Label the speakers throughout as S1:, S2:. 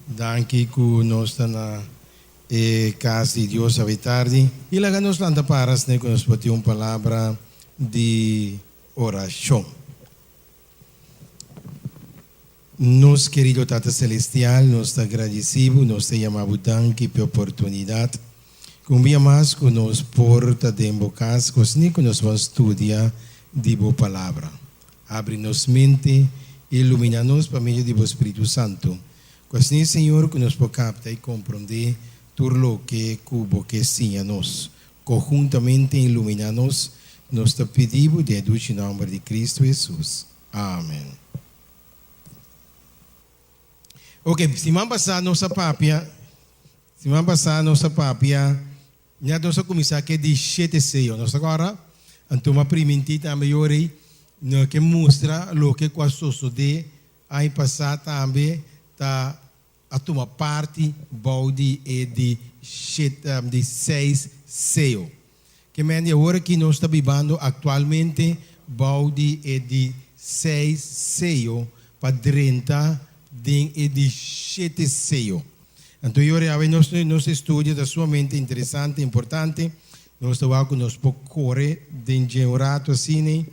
S1: Danki ku nos ta na e kas di Dios awe tardi. I laga nos lanta para asina ku nos por tin un palabra di orashon. Nos kerido Tata Selestial, nos ta gradisí bo, nos ta yama bo danki p'e oportunidat ku un bia mas ku nos por ta den bo kas ku asina ku nos ban studia di bo Palabra. Abri nos mente i ilumina nos pa medio di bo Spiritu Santu, ku asina, Señor, ku nos por kapta i komprondé tur loke ku bo ke siña nos. Konhuntamente ilumina nos, nos ta pidi bo den e dushi nòmber di Kristu Hesus. Amen. Ok, siman pasá nos a papia, siman pasá nos a papia, ya nos a kuminsá ku e di shete seyo, nos ta kòrda? Anto mi a primintí tambe yori, no ke mustra loke ku a sosodé aña pasá tambe ta a tuma parti bou di e di shete di seis seyo. Ke men di awor aki nos ta bibando aktualmente bou di e di seis seyo pa drenta den e di shete seyo. Anto yori awe nos nos estudio ta sumamente interesante, importante. Nos ta wak ku nos por kore den dje un rato asina,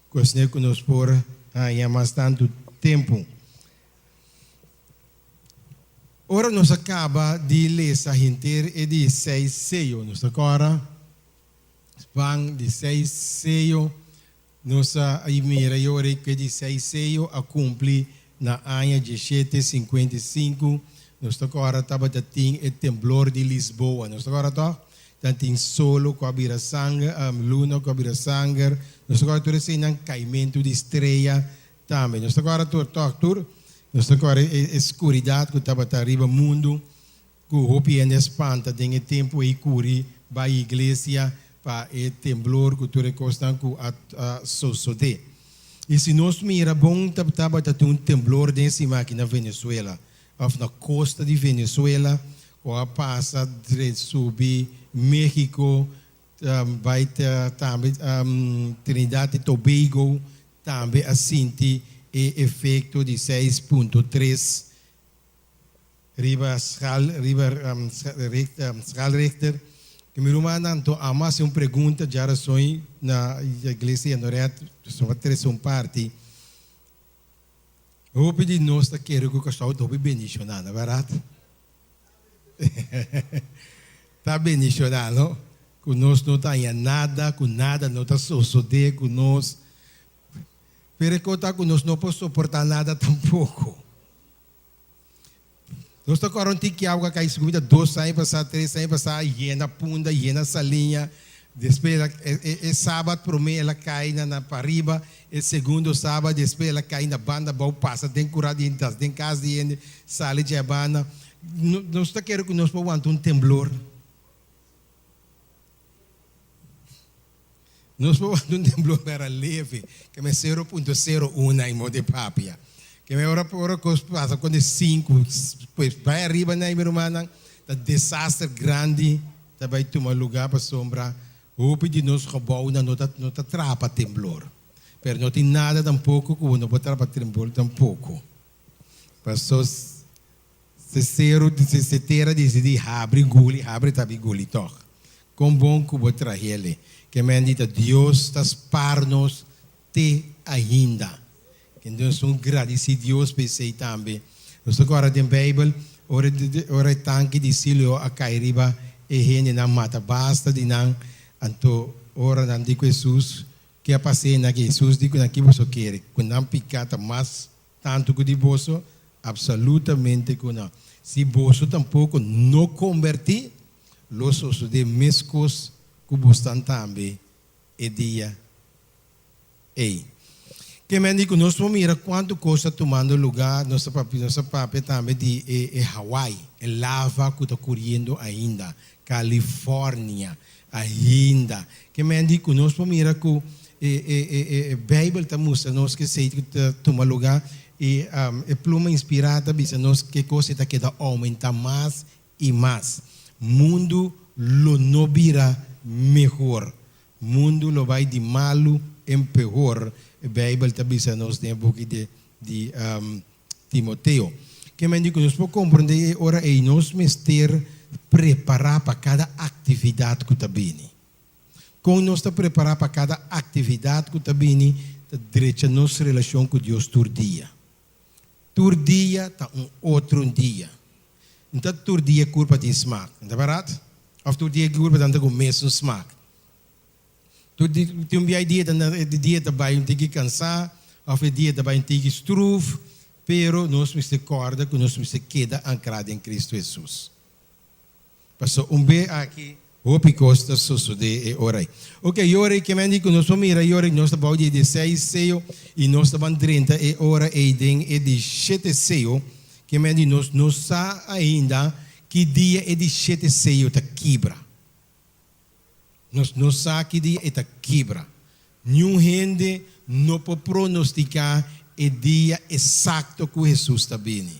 S1: ku asina ku nos por haña mas tantu tempu. Ora nos a kaba di lesa henter e di seis seyo, nos ta kòrda Juan di seis seyo, nos a mira i ora ku e di seis seyo a kumpli na aña dieshete sinkuenta i sinku, nos ta kòrda tabata tin e temblor di Lisboa, nos ta kòrda tòg? Tabatin solo ku a bira sanger, luna ku a bira sanger, nos ta kòrda tur eseinan, kaimentu di strea Tambe nos ta kòrda tur tòg tur nos ta kòrda e skuridat ku tabata riba mundu ku hopi hende a spanta den e tempu ei kuri bai iglesia pa e temblor ku tur e kosnan ku a sosodé. I si nos mira bon tabata tin un temblor den e siman aki na Venezuela òf na kosta di Venezuela ku a pasa subi Mexico bai tambe Trinidad i Tobago Tambe a sinti e efecto di seis punto tres riba schaal riba schaal Richter. Cu mi rumannan anto amo haci un pregunta djarason na Iglesia Yanoret pasobra a trece un parti. Hopi di nos ta kere cu Curaçao ta hopi bendiciona, no berdad? Ta bendiciona, no? Cu nos no ta haña nada, cu nada no ta sosode cu nos. Pero e cos ta cu nos no por soporta nada tampoco. Nos ta cora un tiki awa cay su comida dos aña pasa, tres aña pasa, yena Punda, yena Saliña. Despues e sabat prome el a cay na pariba, e segundo sabat despues el a cay na banda abao, pasa den cura di hende, den cas di hende, sali dje banda. Nos ta kere cu nos por wanta un temblor. Nos por wanta un temblor mera leve, ke me sero punto sero una en modo de papia. Ke me ora ora cos pasa con de sinku, pues bai ariba na mi rumannan, ta desaster grandi ta bai tuma lugar pasobra hopi di nos gebouwnan no ta no ta traha pa temblor. Pero no tin nada tampoco cu bo no por traha pa temblor tampoco. Paso Se seru di se tera disidí habri guli, habri ta bi guli tòg. Kon bon ku bo trahele. Ke men di ta Dios ta spar nos te ainda. Ke nos un gradisí Dios pa esei tambe. Nos ta kòrda den Beibel ora ora e tanki di Siloe a kai riba e hendenan mata basta di nan, anto ora nan di ku Hesus ke a pas'é nan ke Hesus di ku nan ki boso kere ku nan piká ta mas Tantu ku di boso? Apsolutamente ku no. Si boso tampoko no kombertí, lo sosodé meskos ku bosnan tambe e dia ei. Ke men di ku nos por mira kuantu kos ta tumando lugá, nos ta papia, nos ta papia tambe di e e Hawaii, e lava ku ta kuriendo ainda, California, Ainda. Ke men di ku nos por mira ku e e e e Beibel ta mustra nos ke esei ku ta tuma lugá i e pluma inspirá ta bisa nos ke kos ei ta keda oumentá mas i mas. Mundu lo no bira mehor. Mundu lo bai di malu en pehor, e Beibel ta bisa nos den e buki di di Timoteo. Ke men di ku nos por komprendé e ora ei nos mester prepará pa kada aktividat ku ta bini. Kon nos ta prepará pa kada aktividat ku ta bini ta drecha nos relashon ku Dios tur dia. Tur dia ta un otro dia. No ta tur dia kurpa tin smak, no ta bèrdat? Òf tur dia kurpa ta anda ku mesun smak. Tur di tin un bia e dia ta anda e dia ta bai un tiki kansá òf e dia ta bai un tiki struf, pero nos mester kòrda ku nos mester keda ankrá den Kristu Hesus. Paso un be aki hopi kos ta sosodé e ora ei. Oke, e ora ei ke men di ku nos por mira e ora ei nos ta bou di e di seis seyo i nos ta ban drenta e ora ei den e di shete seyo, ke men di nos no sa ainda ki dia e di shete seyo ta kibra. Nos no sa ki dia e ta kibra. Niun hende no por pronostiká e dia esakto ku Hesus ta bini.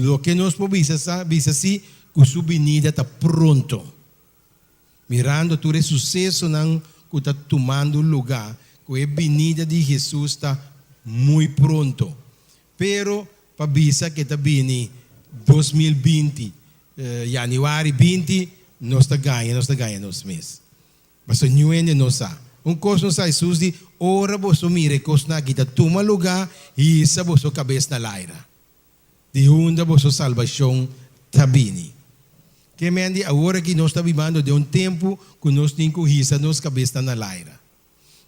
S1: Loke nos por bisa sa bisa si ku su binida ta pronto. Mirando tur e susesonan ku ta tumando lugá, ku e binida di Hesus ta muy pronto. Pero pa bisa ku e ta bini 2020, yanüari 20, nos ta gaña, nos ta gaña nos mes. Pasobra niun hende no sa. Un kos nos sa, Hesus di, Ora boso mira e kosnan aki ta tuma lugá, hisa boso kabes na laira. Di unda boso salbashon ta bini? Ke men di awor aki nos ta bibando den un tempu ku nos tin ku hisa nos kabesnan na laira.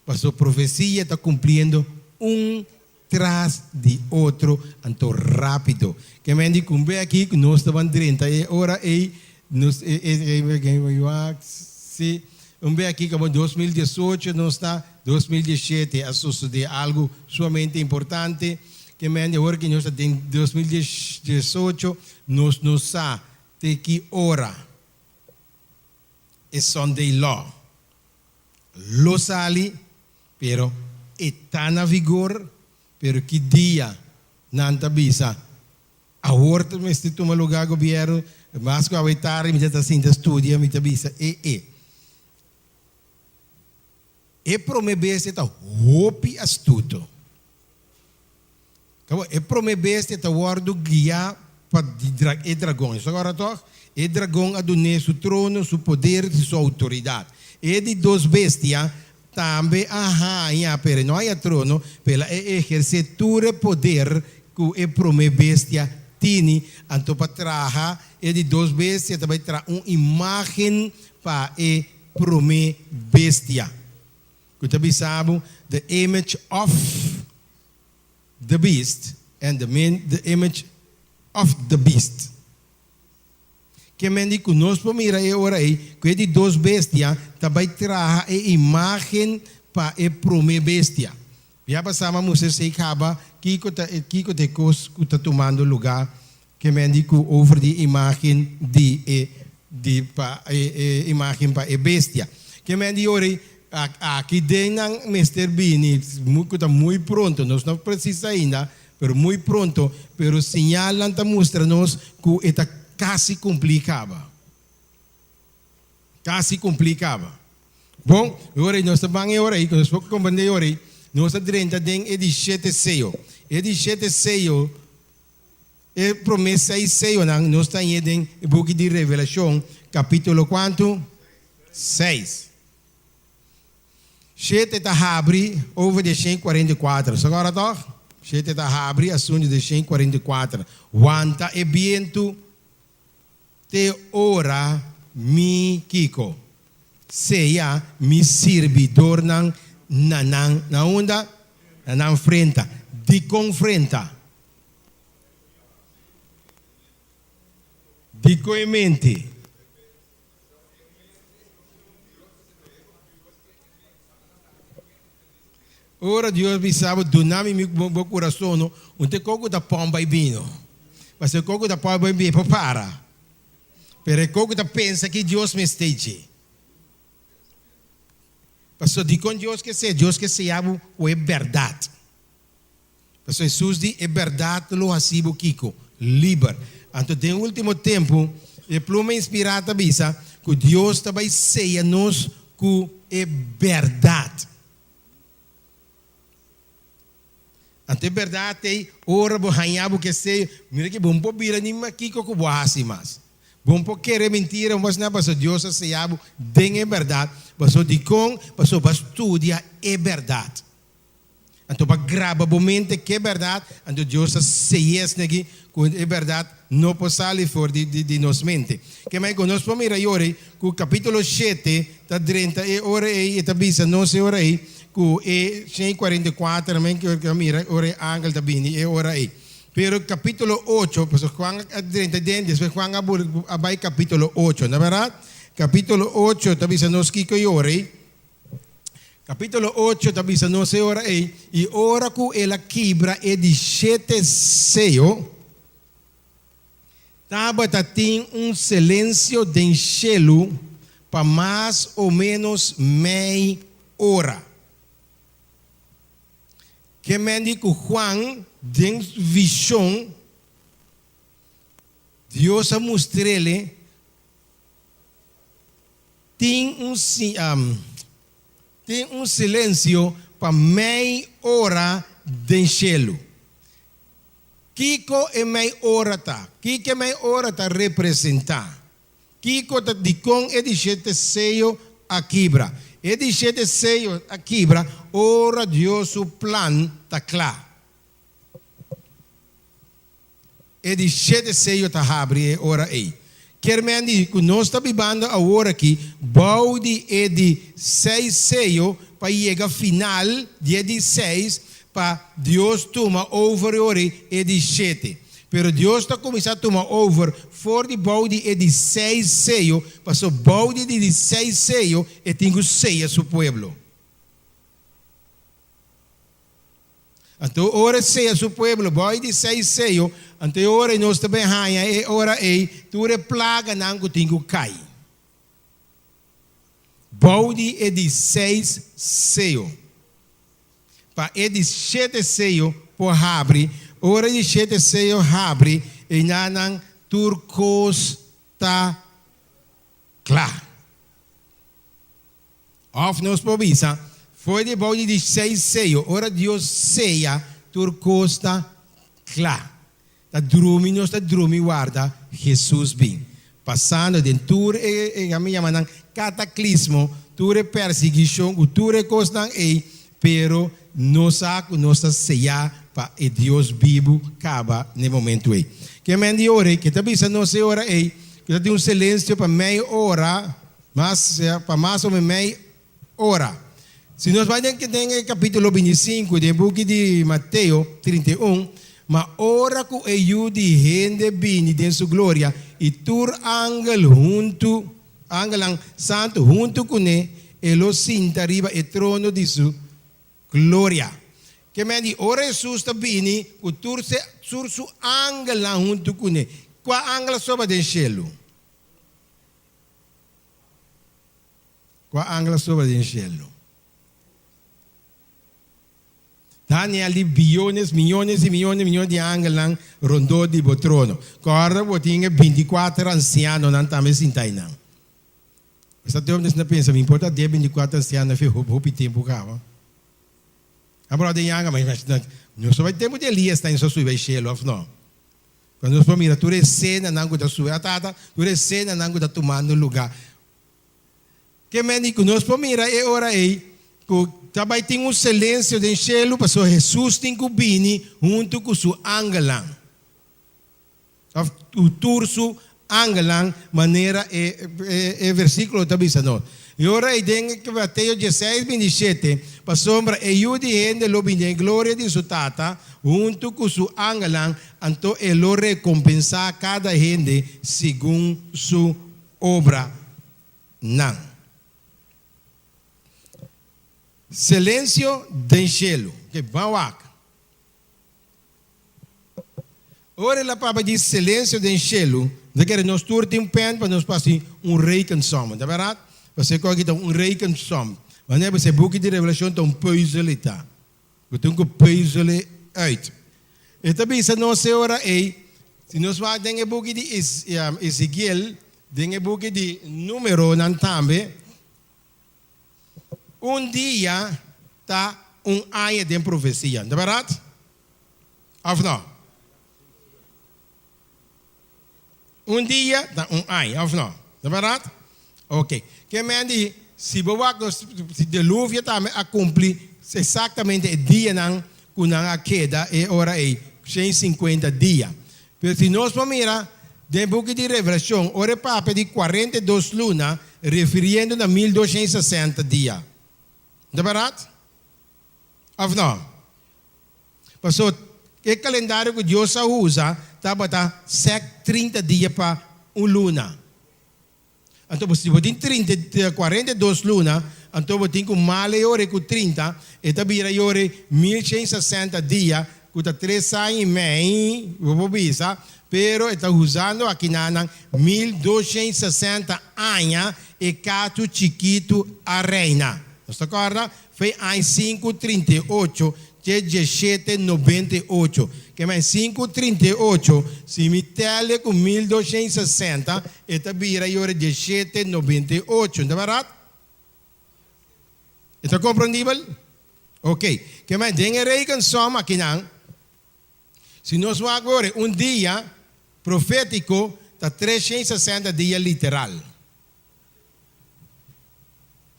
S1: Pasobra profesia ta kumpliendo un tras di otro, anto rápido. Ke men di kumbe aki ku nos ta ban drenta e ora ei, nos e e e si, un be aki kaba 2018 nos ta, 2017 a sosodé algu sumamente importante, ke men di awor ki nos ta den 2018 nos no sa te ki ora e Sunday Law lo sali. Pero e ta na vigor, pero ki dia nan ta bisa awor ta mester tuma lugar gobierno, mas cu awe tardi mi ta ta sinta studia mi ta bisa e e. E prome bestia ta hopi astuto. Cabo e prome bestia ta wordo guia pa e dragon. Esaki ora toch? E dragon a dun'é su trono, su poder i su autoridad. E di dos bestia tambe a haña, pero e no haña trono, pero el a ehercé tur e poder cu e prome bestia tini. Anto pa traha e di dos bestia ta bay traha un imagen pa e prome bestia. Cu ta bisa bo the image of the beast and the man the image of the beast. Ke men di ku nos por mira e ora ei ku e di dos bestia ta bai traha e imagen pa e prome bestia. Ya pasá m'a mustra esei kaba kiko ta kiko ta e kos ku ta tumando lugá ke men di ku over di imagen di e di pa e e imagen pa e bestia. Ke men di ora ei aki den nan mester bini ku ta muy pronto, nos no presis ainda, pero muy pronto, pero siñalnan ta mustra nos ku e ta kasi kumplí kaba. Kasi kumplí kaba. Bon, e ora ei nos ta ban e ora ei, ku nos por komprendé e ora ei, nos ta drenta den e di shete seyo. E di shete seyo. E promé seis seyonan nos ta hañ'é den e buki di Revelashon, kapítulo kuantu? Seis. Shete ta habri over di e 144. Sa kòrda tòg? Shete ta habri asuntu di e 144. Wanta e bientu te ora mi kiko? Seya mi sirbidornan na nan, na unda? Na nan frenta. Dikon frenta? Dikon e menti? Ora Dios bisa bo, Duna mi bo kurason, no un ta e kos ku ta pòmpa e bino. Pasobra e kos ku ta pòmpa e bino e por para. Pero e kos ku ta pensa ki Dios mester dje. Pasobra dikon Dios ke sea? Dios ke sea bo ku e bèrdat. Pasobra Hesus di, E bèrdat lo hasi bo kiko? Liber. Anto den último tempu, e pluma inspirá ta bisa ku Dios ta bai seya nos ku e bèrdat. Anto e bèrdat ei, ora bo haña bo ke seyo, mira ke bo no por bira ni kiko ku bo a hasi mas. Bo no por kere mentira, bo no por hasi nada, pasobra Dios a seya bo den e bèrdat. Pasobra dikon? Pasobra bo a studia e bèrdat. Anto pa graba bo mente ke bèrdat, anto Dios ta seya esaki ku e bèrdat no por sali for di di nos mente. Ke mai ku nos por mira yori ku kapítulo shete ta drenta e ora ei e ta bisa nos e ora ei ku e 144 men ku a mira ora e angel ta bini e ora ei. Pero kapítulo ocho, pasobra Juan a drenta den, despues Juan a a bai kapítulo ocho, no bèrdat? Kapítulo ocho ta bisa nos kiko e ora ei. Capítulo ocho ta bisa nos e ora ei, I ora cu el a kibra e di shete seyo, tabata tin un silencio den shelu pa mas o menos mei ora. Ke men di cu Juan den vision, Dios a mustr'ele Tin un tin un silensio pa mei ora den shelu. Kiko e mei ora ta? Kiko e mei ora ta representá? Kiko ta dikon e di shete seyo a kibra? E di shete seyo a kibra ora Dios su plan ta kla. E di shete seyo ta habri e ora ei. Kier men di ku nos ta bibando awor aki bou di e di seis seyo pa yega final di e di seis pa Dios tuma over e ora ei e di shete. Pero Dios ta kuminsá tuma over for di bou di e di seis seyo paso bou di e di seis seyo e tin ku seya su pueblo. Anto ora e seya su pueblo bou di seis seyo, anto e ora ei nos ta bin haña e ora ei tur e plaganan ku tin ku kai. Bou di e di seis seyo. Pa e di shete seyo por habri, ora e di shete seyo habri, einanan tur kos ta kla. Òf nos por bisa, For di bou di di seis seyo, ora Dios seya, tur kos ta kla. Ta drumi nos ta drumi warda Hesus bin. Pasando den tur e, e mi yama nan kataklismo, tur e persiguishon ku tur e kosnan ei, pero nos sa ku nos ta seyá pa e Dios bibu kaba n'e momentu ei. Ke men di ora ei, ke ta bisa nos e ora ei, ku ta tin un silensio pa mei ora, Mas, sea, pa mas o mei ora. Si nos bai den den e kapítulo 25 den buki di Mateo 31, Ma ora ku e Yu di hende bini den su gloria i tur angel huntu, angelnan santu huntu kuné, e lo sinta riba e trono di su gloria. Ke men di ora Hesus ta bini ku tur se tur su angelnan huntu kuné. Kua angel a soba den shelu? Kua angel a soba den shelu? Daniel di biyones, miyones i miyones, miyones di angelnan rondó di bo trono. Kòrda bo tin e bintikuater ansianonan tambe sintá einan. Esta tempu mi ta pensa, mi por ta den bintikuater ansiano afe hopi, hopi tempu kaba. A bròder yanga, ma nos ta bai tempu di Elias ta so subi bai shelu òf no? Cuando nos por mira tur e escenanan cu ta sube a tata, tur e escenanan cu ta tumando lugar. Ke mende cu nos por mira e ora ey cu ta bay tin un silencio den cielo pasobra Jesus tin cu bini hunto cu su angelnan. Of cu tur su angelnan manera e e versiculo ta bisa nos. E ora ei den Mateo dieseis bintishete, Pasobra e Yu di hende lo bini den gloria di su Tata huntu ku su angelnan, anto e lo rekompensá kada hende segun su obranan. Silensio den shelu. Oke, ban wak. Ora el a papia di silencio den shelu, ta kere nos tur tin pen pa nos por hasi un rekensom, ta berdad? Pasobra e koki ta un rekensom. Wanneer bo e buki di Revelacion ta un puzzel e ta. Bo tin ku puzzel e uit. E ta bisa nos e ora ei, si nos wak den e buki di Ezekiel, den e buki di Numeronan tambe, un dia ta un aña den profecia, ta berdad? Òf no? Un dia ta un aña, òf no? Ta bèrdat? Oke. Ke men di, si bo wak nos, si deluvio tambe a kumpli eksaktamente e dianan ku nan a keda e ora ei, 150 dia. Pero si nos por mira den buki di Revelashon, ora e papia di 42 luna, refiriendo na 1260 dia. Ta bèrdat? Òf no? Pasobra e kalendario ku Dios a usa tabata sèk 30 dia pa un luna. Anto si bo tin trinta i 42 luna, anto bo tin ku mala e ora ku 30, e ta bira e ora 1160 dia, ku ta tres aña i mei, bo por bisa, pero e ta usando akinanan 1260 aña e kachu chikitu a reina. Nos ta kòrda? Fe aña sinku 38 te dieshete 98. Ke men sinku 38, si mi tèl e ku 1260, e ta bira e ora dieshete 98. No ta bèrdat? E ta komprendibel? Ok. Ke men den e rekensom akinan, si nos wak ora un dia profétiko ta 360 dia literal.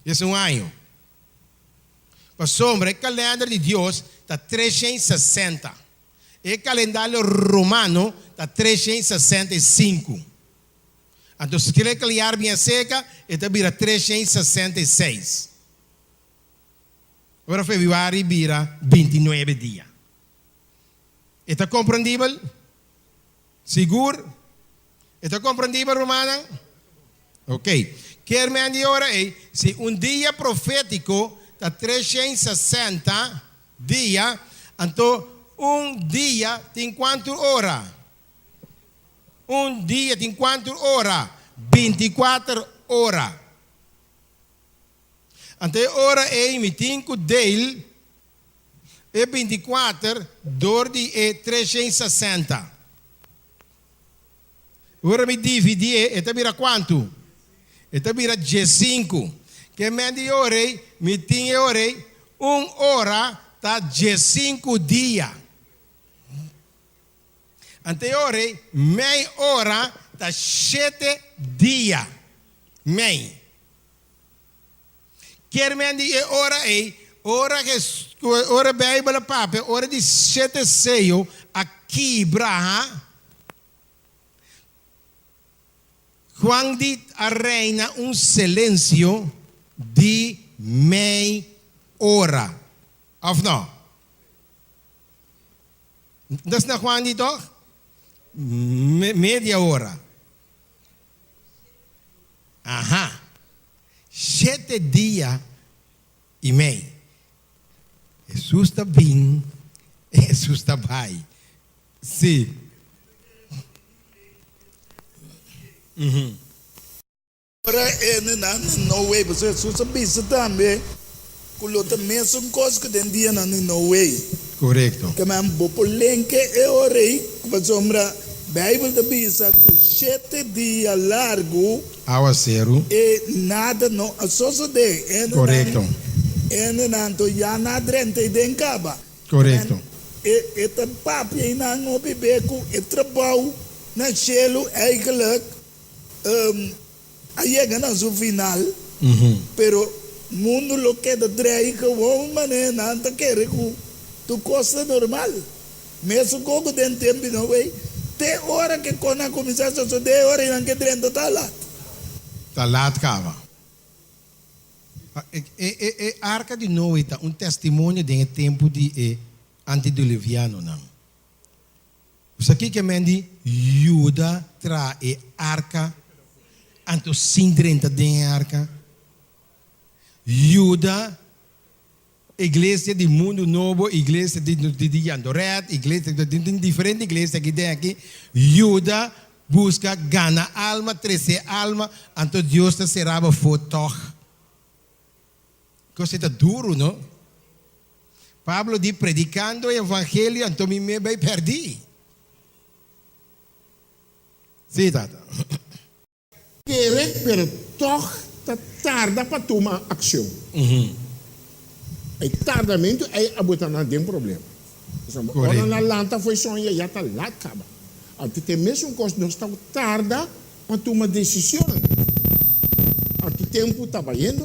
S1: Es un año. Pasobra e kalender di Dios ta 360. E kalendario romano ta 365. Anto si kere kaliar bien seka, e ta bira 366. Ora febrüari bira 29 dia. E ta komprendibel? Sigur? E ta komprendibel, rumannan? Ok. Kier men di ora ei, si un dia profétiko ta 360 dia, anto un dia tin kuantu ora? Un dia tin kuantu ora? 24 ora. Anto e ora ei mi tin ku deel e 24 dor di e 360. Ora mi dividié, e ta bira kuantu? E ta bira 15. Ke men di ora ei, mi tin e ora ei, un ora ta 15 dia. Ante e ora ei, mei ora ta shete dia. Mei. Kier men di e ora ei, ora ora Bijbel a papia, ora di shete seyo a kibra, ha? Juan di a reina un silencio di mei ora. Of no? Dat na Juan di toch? Media ora. Aha. Shete dia i mei. Hesus ta bin, Hesus ta bai. Sí.
S2: Ora e nan na Noe, pasobra Hesus a bisa tambe ku lo ta mesun kos ku den dianan di Noe.
S1: Korekto.
S2: Kema bo por lenke e ora ei, pasobra Beibel ta bisa ku shete dia largu.
S1: Awaseru.
S2: E nada no a sosodé.
S1: Korekto.
S2: Hendenan to ya na drenta ei den kaba.
S1: Korekto.
S2: E ta papia einan hopi be ku e trabou na shelu eigenlijk. A yega na su final, pero mundu lo keda drei gewoon manera nan ta kere ku tur kos ta normal. Mesun koko den tempu di Noe, te ora ke kon a kuminsá sosodé e ora nan ke drenta ta lat.
S1: Ta lat kaba. E arka di Noe ta un testimonio den e tempu di e antidiluvianonan. Esaki ke men di yuda traha e arka, anto sin drenta den e arka. Yuda iglesia di Mundu Nobo, iglesia di di Jandoret, iglesia tin diferente iglesia aki den aki, yuda buska gana alma, trese alma, anto Dios ta sera bo afó tòg. Kos ei ta duru, no? Pablo di, Predikando e evangelio, anto mi me bai pèrdí. Sí, tata.
S3: Kere, pero tòg ta tarda pa tuma akshon. E tardamentu ei a bota nan den problema. Pasobra ora nan lanta fo'i soña ya ta lat kaba. Anto ta e mesun kos nos ta tarda pa tuma desishonnan. Anto tempu ta bayendo,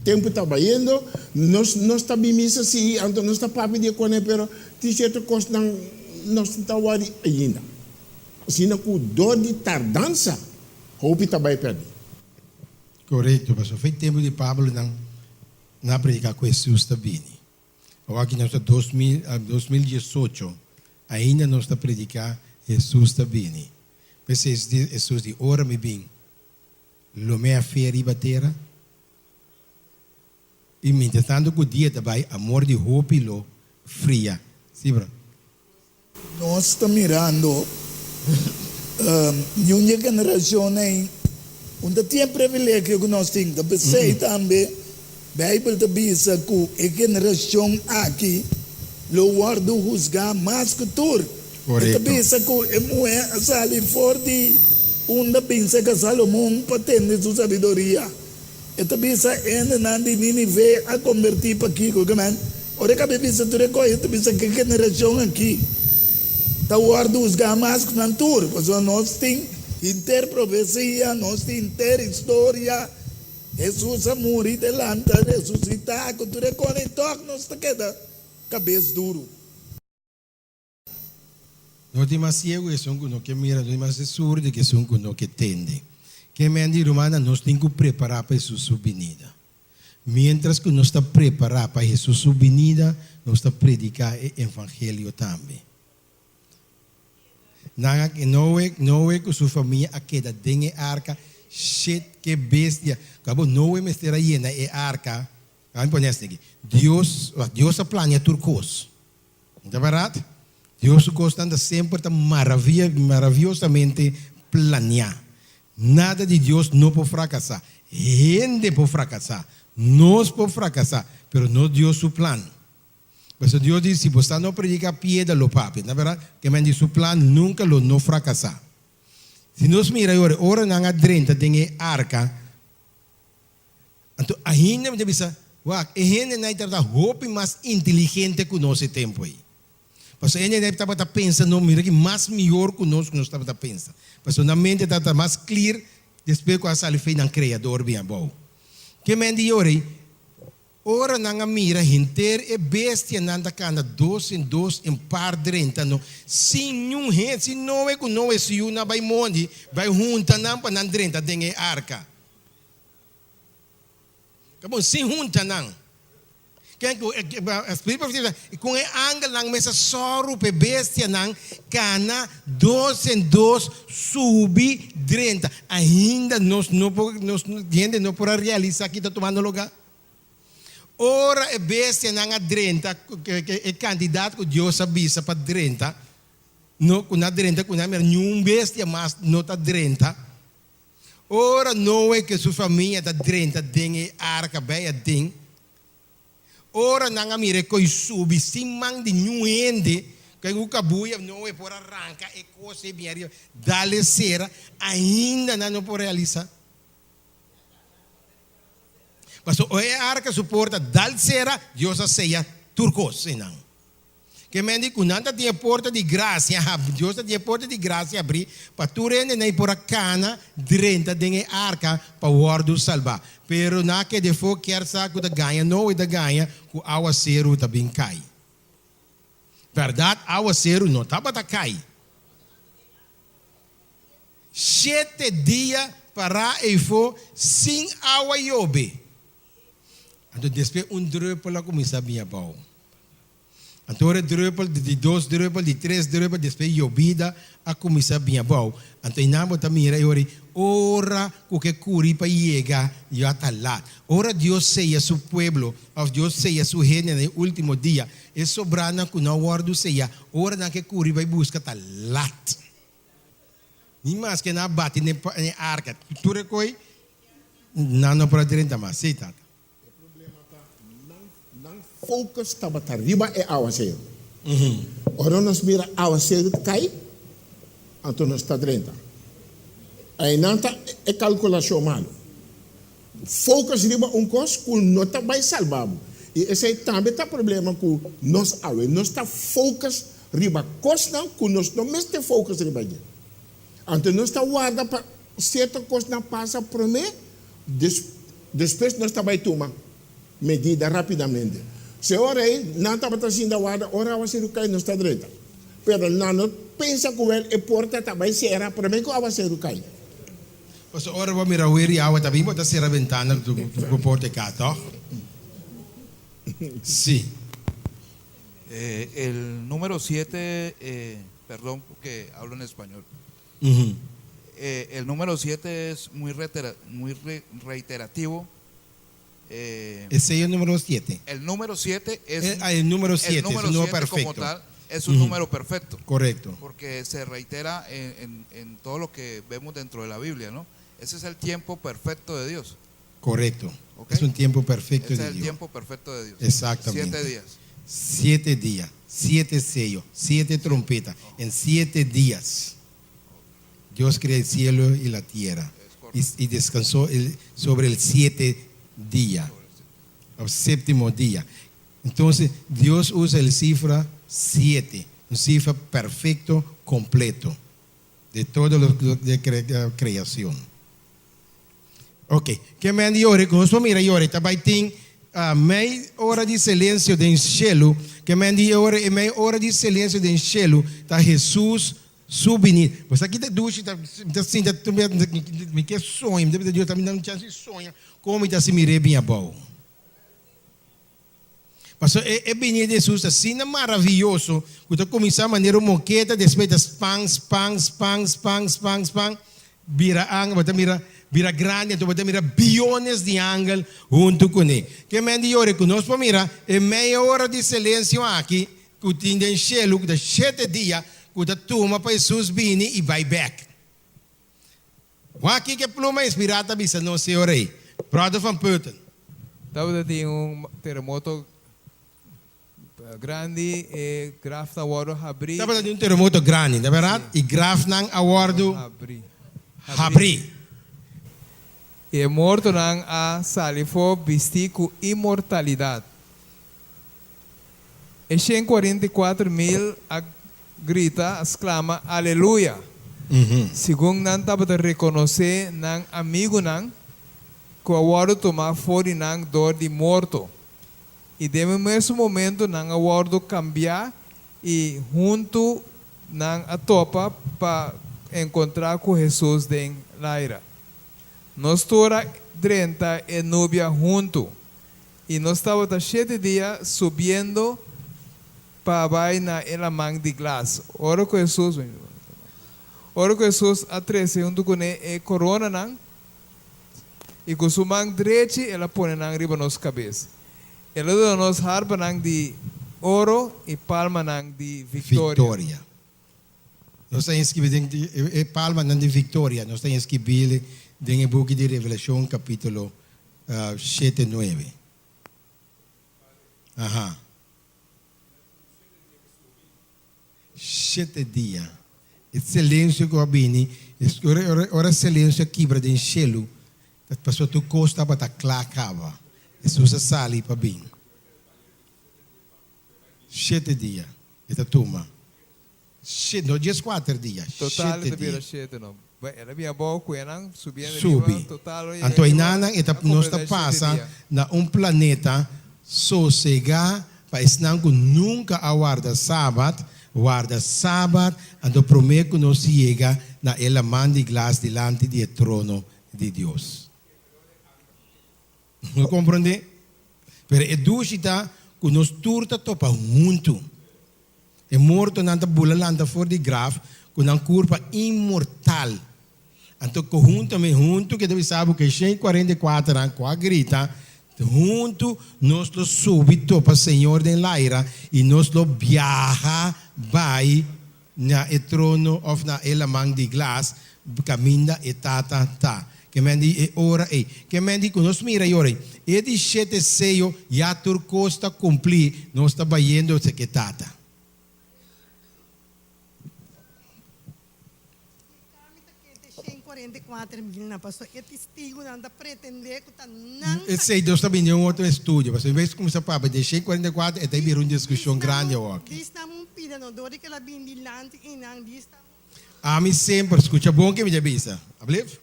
S3: tempu ta bayendo, nos nos ta bin misa si, anto nos ta papia di e kone pero tin sierto kosnan nos no ta wòri ainda. Asina ku dor di tardansa hopi ta bai pèrdí.
S1: Korekto, pasobra fo'i tempu di Pablo nan a prediká ku Hesus ta bini. Awor aki nos ta 2018, ainda nos ta prediká Hesus ta bini. P'esei Hesus di, Ora mi bin, lo mi a fe riba tera? I mientrastantu ku dia ta bai, amor di hopi lo fria. Sí, bro.
S2: Nos ta mirando niun di e generashon ei un ta tin e privilegio ku nos tin. Ta p'esei tambe Beibel ta bisa ku e generashon aki lo wòrdu husgá mas ku tur. E ta bisa ku e muhé a sali for di unda bin serka Salomon pa tende su sabiduria. E ta bisa hendenan di Nínive a kombertí pakiko? Ke men? Ora e kabe bisa tur e kos, e ta bisa ke generashon akí ta wòrdu husgá mas ku nan tur, pasobra nos tin henter profesia, nos tin henter historia, Hesus a muri, ta lanta, resusitá, ku tur e kos, i tòg nos ta keda kabes duru.
S1: No tin mas ciego ku esun ku no ke mira, no tin mas surdu ku esun ku no ke tende. Ke men di, Rumannan, nos tin ku prepará pa Hesus su binida. Miéntras ku nos ta prepará pa Hesus su binida, nos ta prediká e evangelio tambe. Nan a, Noe, Noe ku su famia a keda den e arka, shit, ke bestia! Kabo Noe mester a yena e arka. Laga mi pone esaki, Dios, Dios a plania tur kos. No ta bèrdat? Dios su kosnan ta semper ta maravia, maraviosamente planiá. Nada di Dios no por frakasá. Hende por frakasá, nos por frakasá, pero no Dios su plan. Pasobra Dios di, si bo sa no prediká piedra lo papia. No ta bèrdat? Ke men di su plan nunka lo no frakasá. Si nos mira e ora, ora nan a drenta den e arka, Anto ainda mi ta bisa, wak, e hendenan ei tabata hopi mas inteligente ku nos e tempu ei. Pasobra e hendenan ei tabata pensa, no, mira ki mas mihor ku nos ku nos tabata pensa. Pasobra nan mente tabata mas klir despues ku a sali fei nan Kreador bin abou. Ke men di yora ei? Ora nan a mira henter e bestianan ta kanda dos en dos en par drenta no, sin niun hende, sin Noe ku Noe su yunan bai mondi bai hunta nan pa nan drenta den e arka. Ta bon sin hunta nan. Ken ku Spiritu profesia bisa, kon e angelnan mes a sòru pa e bestianan kana dos en dos subi drenta. Ainda nos no por, nos hende no por a realisá ki ta tumando lugá. Ora e bestianan a drenta, e kantidat ku Dios a bisa pa drenta, no, ku nan a drenta ku nan mira niun bestia mas no ta drenta. Ora Noe ku su famia ta drenta den e arka bai aden, ora nan a mira e koi subi sin man di niun hende, ku kabuya Noe por a ranka e kos ei bin ariba, dal e sera, ainda nan no por realisa. Pasobra ora e arka su porta dal sera, Dios a seya tur kos einan. Ke men di ku nan ta tin e porta di grasia habrí, Dios ta tin e porta di grasia habrí pa tur hende nan por a kana drenta den e arka pa wòrdu salbá. Pero nan a keda efó kier sa ku ta gaña Noe ta gaña ku awaseru ta bin kai. Bèrdat awaseru no tabata kai. Shete dia pará eifó sin awa yobe. Anto despues un drùpel a kuminsá bin abou. Anto ora e drùpel, di dos drùpel, di tres drùpel, despues yobida a kuminsá bin abou. Anto einan bo ta mira e ora ei, ora ku ke kuri pa yega ya ta lat. Ora Dios seya su pueblo òf Dios seya su hende na e último dia, e sobranan ku no a wòrdu seyá, ora nan ke kuri bai buska ta lat. Ni maske nan a bati den e arka, tur e koi nan no por a drenta mas. Sí, tata.
S3: E problema ta nan nan focus tabata riba e awaseru. Ora nos mira awaseru ta kai, anto nos ta drenta. Einan ta e kalkulashon malu. Focus riba un kos ku no ta bai salba bo. I esei tambe ta problema ku nos awe. Nos ta focus riba kosnan ku nos no mester focus riba dje. Anto nos ta warda pa sierto kosnan pasa promé, despues nos ta bai tuma medida rápidamente. Si e ora ei nan tabata sinta warda ora awaseru kai nos ta drenta. Pero nan no pensa ku wèl e porta ta bai sera promé ku awaseru kai.
S1: Pasobra ora bo mira wer i awa ta bin bo ta sera bentana ku porta e kas, tòg? Sí.
S4: El numero siete, perdon porque hablo en español. El numero siete es muy muy reiterativo.
S1: Esei e numero siete.
S4: El numero siete es
S1: Ah, el numero siete,
S4: el numero
S1: es un numero
S4: siete como
S1: perfecto.
S4: tal es un número perfecto.
S1: Correcto.
S4: Porque se reitera en, en, en todo lo que vemos dentro de la Biblia, ¿no? Ese es el tiempo perfecto de Dios.
S1: Correcto.
S4: Ok.
S1: Es un tiempo perfecto
S4: Ese
S1: de
S4: es el
S1: Dios.
S4: tiempo perfecto de Dios.
S1: Exactamente.
S4: Siete días.
S1: Siete dia, siete seyo, siete trompeta. En siete días Dios crea el cielo y la tierra. Y, y descansó el, sobre el siete día, o séptimo día. Entonces, Dios usa el cifra siete, un cifra perfecto, completo, de todo lo de creación. Ok, ke men di ora ku nos por mira i ora ta bai tin mei ora di silensio den shelu, ke men di ora e mei ora di silensio den shelu ta Hesus su binida. Bo sa kita dushi ta mi ta sinta mi ke soña, mi ta bisa Dios ta mi da un chance di soña kon mi ta hasi mir'é bin abou. Pasobra e e binida di Hesus ta asina maraviyoso ku ta kuminsá manera un moketa, despues ta span, span, span, span, span, span, bira angel, bo ta mira bira grandi, anto bo ta mira biyones di angel huntu kuné. Ke men di yora ku nos por mira e meia ora di silensio aki ku tin den shelu, ku ta shete dia ku ta tuma pa Hesus bini i bai bèk. Wak kiko e pluma inspirá ta bisa nos e ora ei. Brother van Putten.
S5: Tabata tin un teremoto grandi, e grafnan a wòrdu habrí.
S1: Tabata tin un teremoto grandi, ta bèrdat? I grafnan a wòrdu habrí.
S5: I e mortonan a sali afó bistí ku inmortalidat. E 144.000 a grita, a sklama, Aleluya! Segun nan tabata rekonosé nan amigunan ku a wòrdu tumá for di nan dor di morto, i den e mesun momentu nan a wòrdu kambiá i huntu nan a topa pa enkontrá ku Hesus den laira. Nos tur a drenta e nubia huntu, i nos tabata shete dia subiendo pa bai na e laman di glas. Ora ku Hesus Ora ku Hesus a trese huntu kuné e koronanan, i ku su man drechi el a pone nan riba nos kabes. El a duna nos harpanan di oro i palmanan di viktoria.
S1: Viktoria. Nos ta inskribí den e palmanan di viktoria, nos ta inskribí den e buki di Revelashon kapítulo shete nuebe. Aha. Shete dia. E silensio ku a bini, ora e silensio a kibra den shelu, ta pasobra tur kos tabata kla kaba. Hesus a sali pa bin. Shete dia e ta tuma. Shete, no dieskuater dia,
S5: Total
S1: shete
S5: e ta bira
S1: dia.
S5: shete no. El a bin abou ku enan subiendo
S1: Subi.
S5: riba total lo yega
S1: Anto
S5: riba
S1: enanan e ta
S5: a
S1: nos ta
S5: kompleta shete
S1: pasa
S5: dia.
S1: na un planeta sosegá pa esnan ku nunka a warda Sabat, warda Sabat, anto promé ku nos yega na e laman di glas dilanti di e trono di Dios. No komprondé? Pero e dushi ta ku nos tur ta topa huntu. E mortonan ta bula lanta for di graf ku nan kurpa inmortal. Anto ku huntamente, huntu ke ta bisa bo ku e 144 nan ku a grita, huntu nos lo subi topa Señor den laira i nos lo biaha bai na e trono òf na e laman di glas kaminda e Tata ta. Ke men di e ora ei? Ke men di ku nos mira e ora ei? E di shete seyo ya tur kos ta kumplí, nos ta bayendo esaki e Tata.
S6: Kami ta kente shen 144 mil nan, paso e testigunan ta pretendé ku ta nan ta.
S1: Esei nos ta bini un otro estudio, pasobra en bes kuminsá papia di 144 e ta bira un diskushon grandi awoki.
S6: Dis nan un pida no dor di ku el a bini dilanti i nan dis nan.
S1: Ami semper skucha bon ke mi ta bisa. Ablief?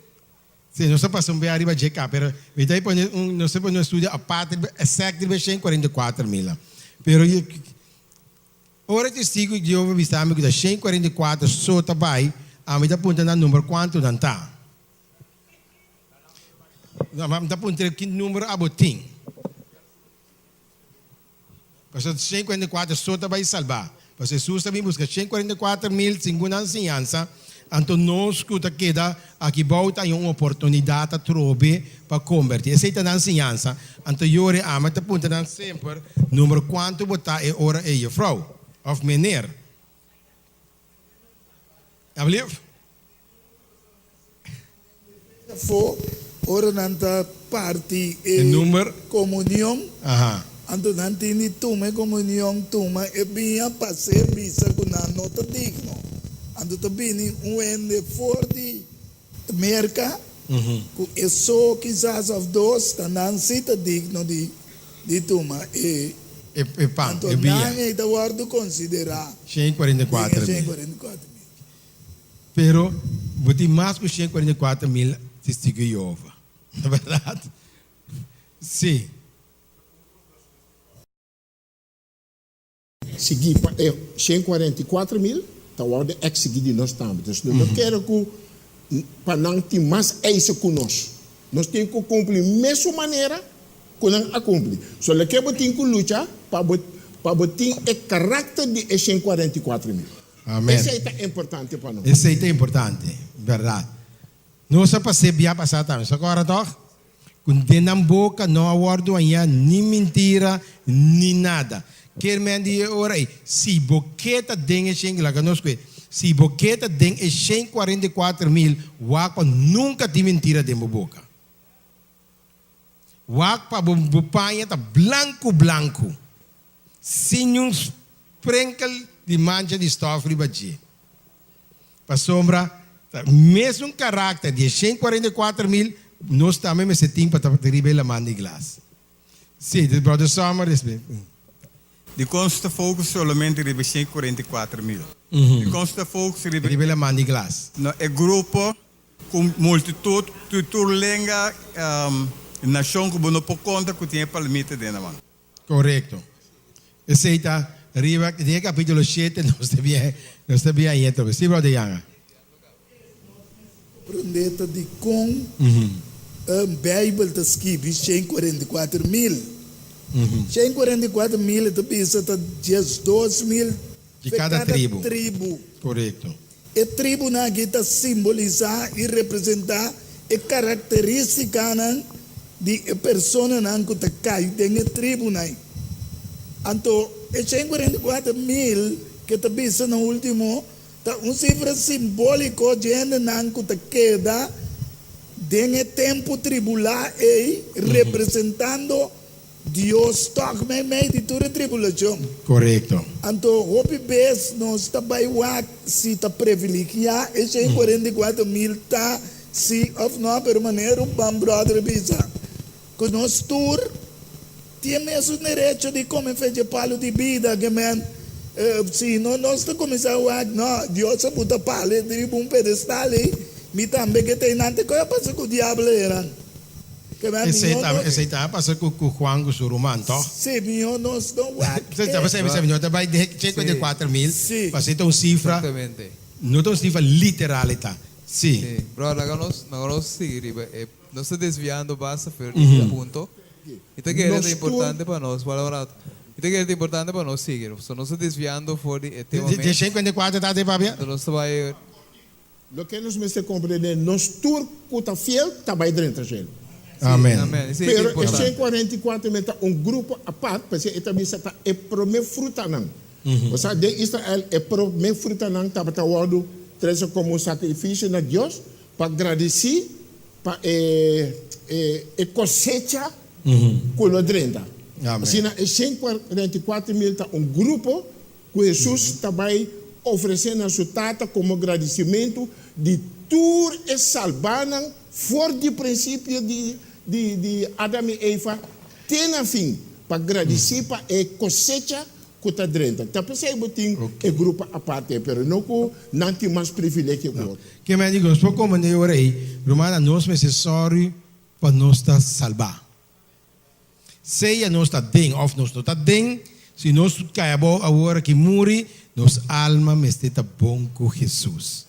S1: Si, nos a pasa un bia riba dje ka, pero mi ta pone un, nos ta pone un estudio aparte riba exact riba 144 mil. Pero ora e testigo di Jehova bisa mi ku ta 144 so ta bai, ami ta puntra nan number kuantu nan ta. Mi ta puntra ki number abo tin. Pasobra 144 so ta bai salbá. Pasobra Hesus ta bin buska 144 mil segun nan siñansa, anto nos ku ta keda aki bou ta haña un oportunidat atrobe pa kombertí. Esei ta nan siñansa. Anto yori ami ta puntra nan semper, Number kuantu bo ta e ora ei, jufrou òf meneer? Alblief?
S2: Afó, ora nan ta parti
S1: E
S2: e
S1: number?
S2: komunion,
S1: Aha.
S2: anto nan tin di tuma e komunion, tuma e biña pa ser bisa ku nan no ta digno. Anto ta bini un hende for di Merka ku e so kisas òf dos ta nan si ta digno di tuma e
S1: E pan,
S2: anto
S1: e biña.
S2: Nan ei ta wòrdu konsiderá
S1: 144
S2: den e
S1: mil.
S2: 144 mil.
S1: Pero bo tin mas ku 144 mil Testigu di Jehova. Na bèrdat? Sí.
S3: Sigui pa e 144 mil ta wòrdu eksigí di nos tambe. Dus nos no kere ku pa nan tin mas eisen ku nos. Nos tin ku kumpli mesun manera ku nan a kumpli. So loke bo tin ku lucha pa bo tin e karakter di e 144 mil.
S1: Amen.
S3: Esei ta importante pa nos.
S1: Esei ta importante, bèrdat. Nos a pas'é bia pasá tambe. Sa kòrda tòg? Ku den nan boka no a wòrdu hañá ni mintira ni nada. Ker men di e ora ei, si bo ke ta den e shen, laga nos kue, si bo ke ta den e 144 mil, wak pa nunka tin mentira den bo boka. Wak pa bo paña ta blanku blanku, sin niun sprenkel di mancha di stòf riba dje. Pasobra ta mesun karakter di e 144 mil nos tambe mester tin pa ta riba e laman di glas. Sí, di Brother Sommer despues.
S7: Dikon su ta focus solamente riba 144 mil? Dikon su ta focus riba
S1: Riba e laman di glas.
S7: No, e grupo ku multitut di tur lenga, nashon ku bo no por konta ku tin e palmita den nan man?
S1: Korekto. Esei ta riba den e kapítulo 7 nos ta bien nos ta bien ahí atrobe. Sí, Brother Yanga.
S2: Komprendé ta dikon Beibel ta skibi 144 mil. 144 mil ta bisa ta 12 mil
S1: Di kada tribu.
S2: Tribu.
S1: Korekto.
S2: E tribunan aki ta simbolisá i representá e karakterístikanan di e personanan ku ta kai den e tribunan. Anto e 144 mil ku ta bisa na último ta un sifra simbóliko di hendenan ku ta keda den e tempu tribulá ei, representando Dios tòg meimei di tur e tribulashon.
S1: Korekto.
S2: Anto hopi bes nos ta bai wak si ta privilegiá e 144 mil ta si òf no, pero manera un ban brother bisa ku nos tur tin mesun derecho di kome for di e palu di bida, ke men si no nos ta kuminsá wak, no, Dios a buta palu riba un pedestal ei, mi tambe ke ta einan te koe a pasa ku diablo einan. Ke men
S1: Esei
S2: mihó
S1: ta
S2: nos
S1: esei ta pasa ku Juan ku su ruman, tòg?
S2: Sí, mihó nos no wak
S1: Esei ta pasa
S2: e.
S1: no ta bai den 144 mil, pasobra ta un sifra,
S5: Exactamente.
S1: no ta un sifra literal e ta. Sí.
S5: Sí. Bro, laga nos sigui riba e nos ta desviando basta for di e punto. I ta kere
S3: Nos
S5: ta
S3: tur
S5: importante pa nos, wala un rato. I ta kere ta importante pa nos sigui. So nos ta desviando for di e tema
S1: Di
S5: mes.
S1: 144 ta te papia?
S5: Anto nos ta bai
S3: Loke nos mester komprendé, nos tur ku ta fiel ta bai drenta shelu.
S1: Amen.
S5: Amen. Esei ta
S3: Pero e
S5: importante.
S3: 144 mil ta un grupo apart, pasobra e ta bisa ta e promé frutanan. Osea, den Israel e promé frutanan tabata wòrdu trese komo un sakrifisio na Dios pa gradisí pa e e kosecha ku lo drenta.
S1: Amen.
S3: Asina e 144 mil ta un grupo ku Hesus ta bai ofresé na su Tata komo gradisimentu di. Tur e salbánan for di prinsipio di di Adam i Eva te na fin pa gradisí pa e kosecha ku ta drenta. Ta p'esei bo tin e grupo aparte, pero no ku nan tin mas privilegio ku otro.
S1: Ke men di nos por komprendé e ora ei, rumannan, nos mester sòru pa nos ta salbá. Sea nos ta den òf nos no ta den, si nos kai abou awor aki muri, nos alma mester ta bon ku Hesus.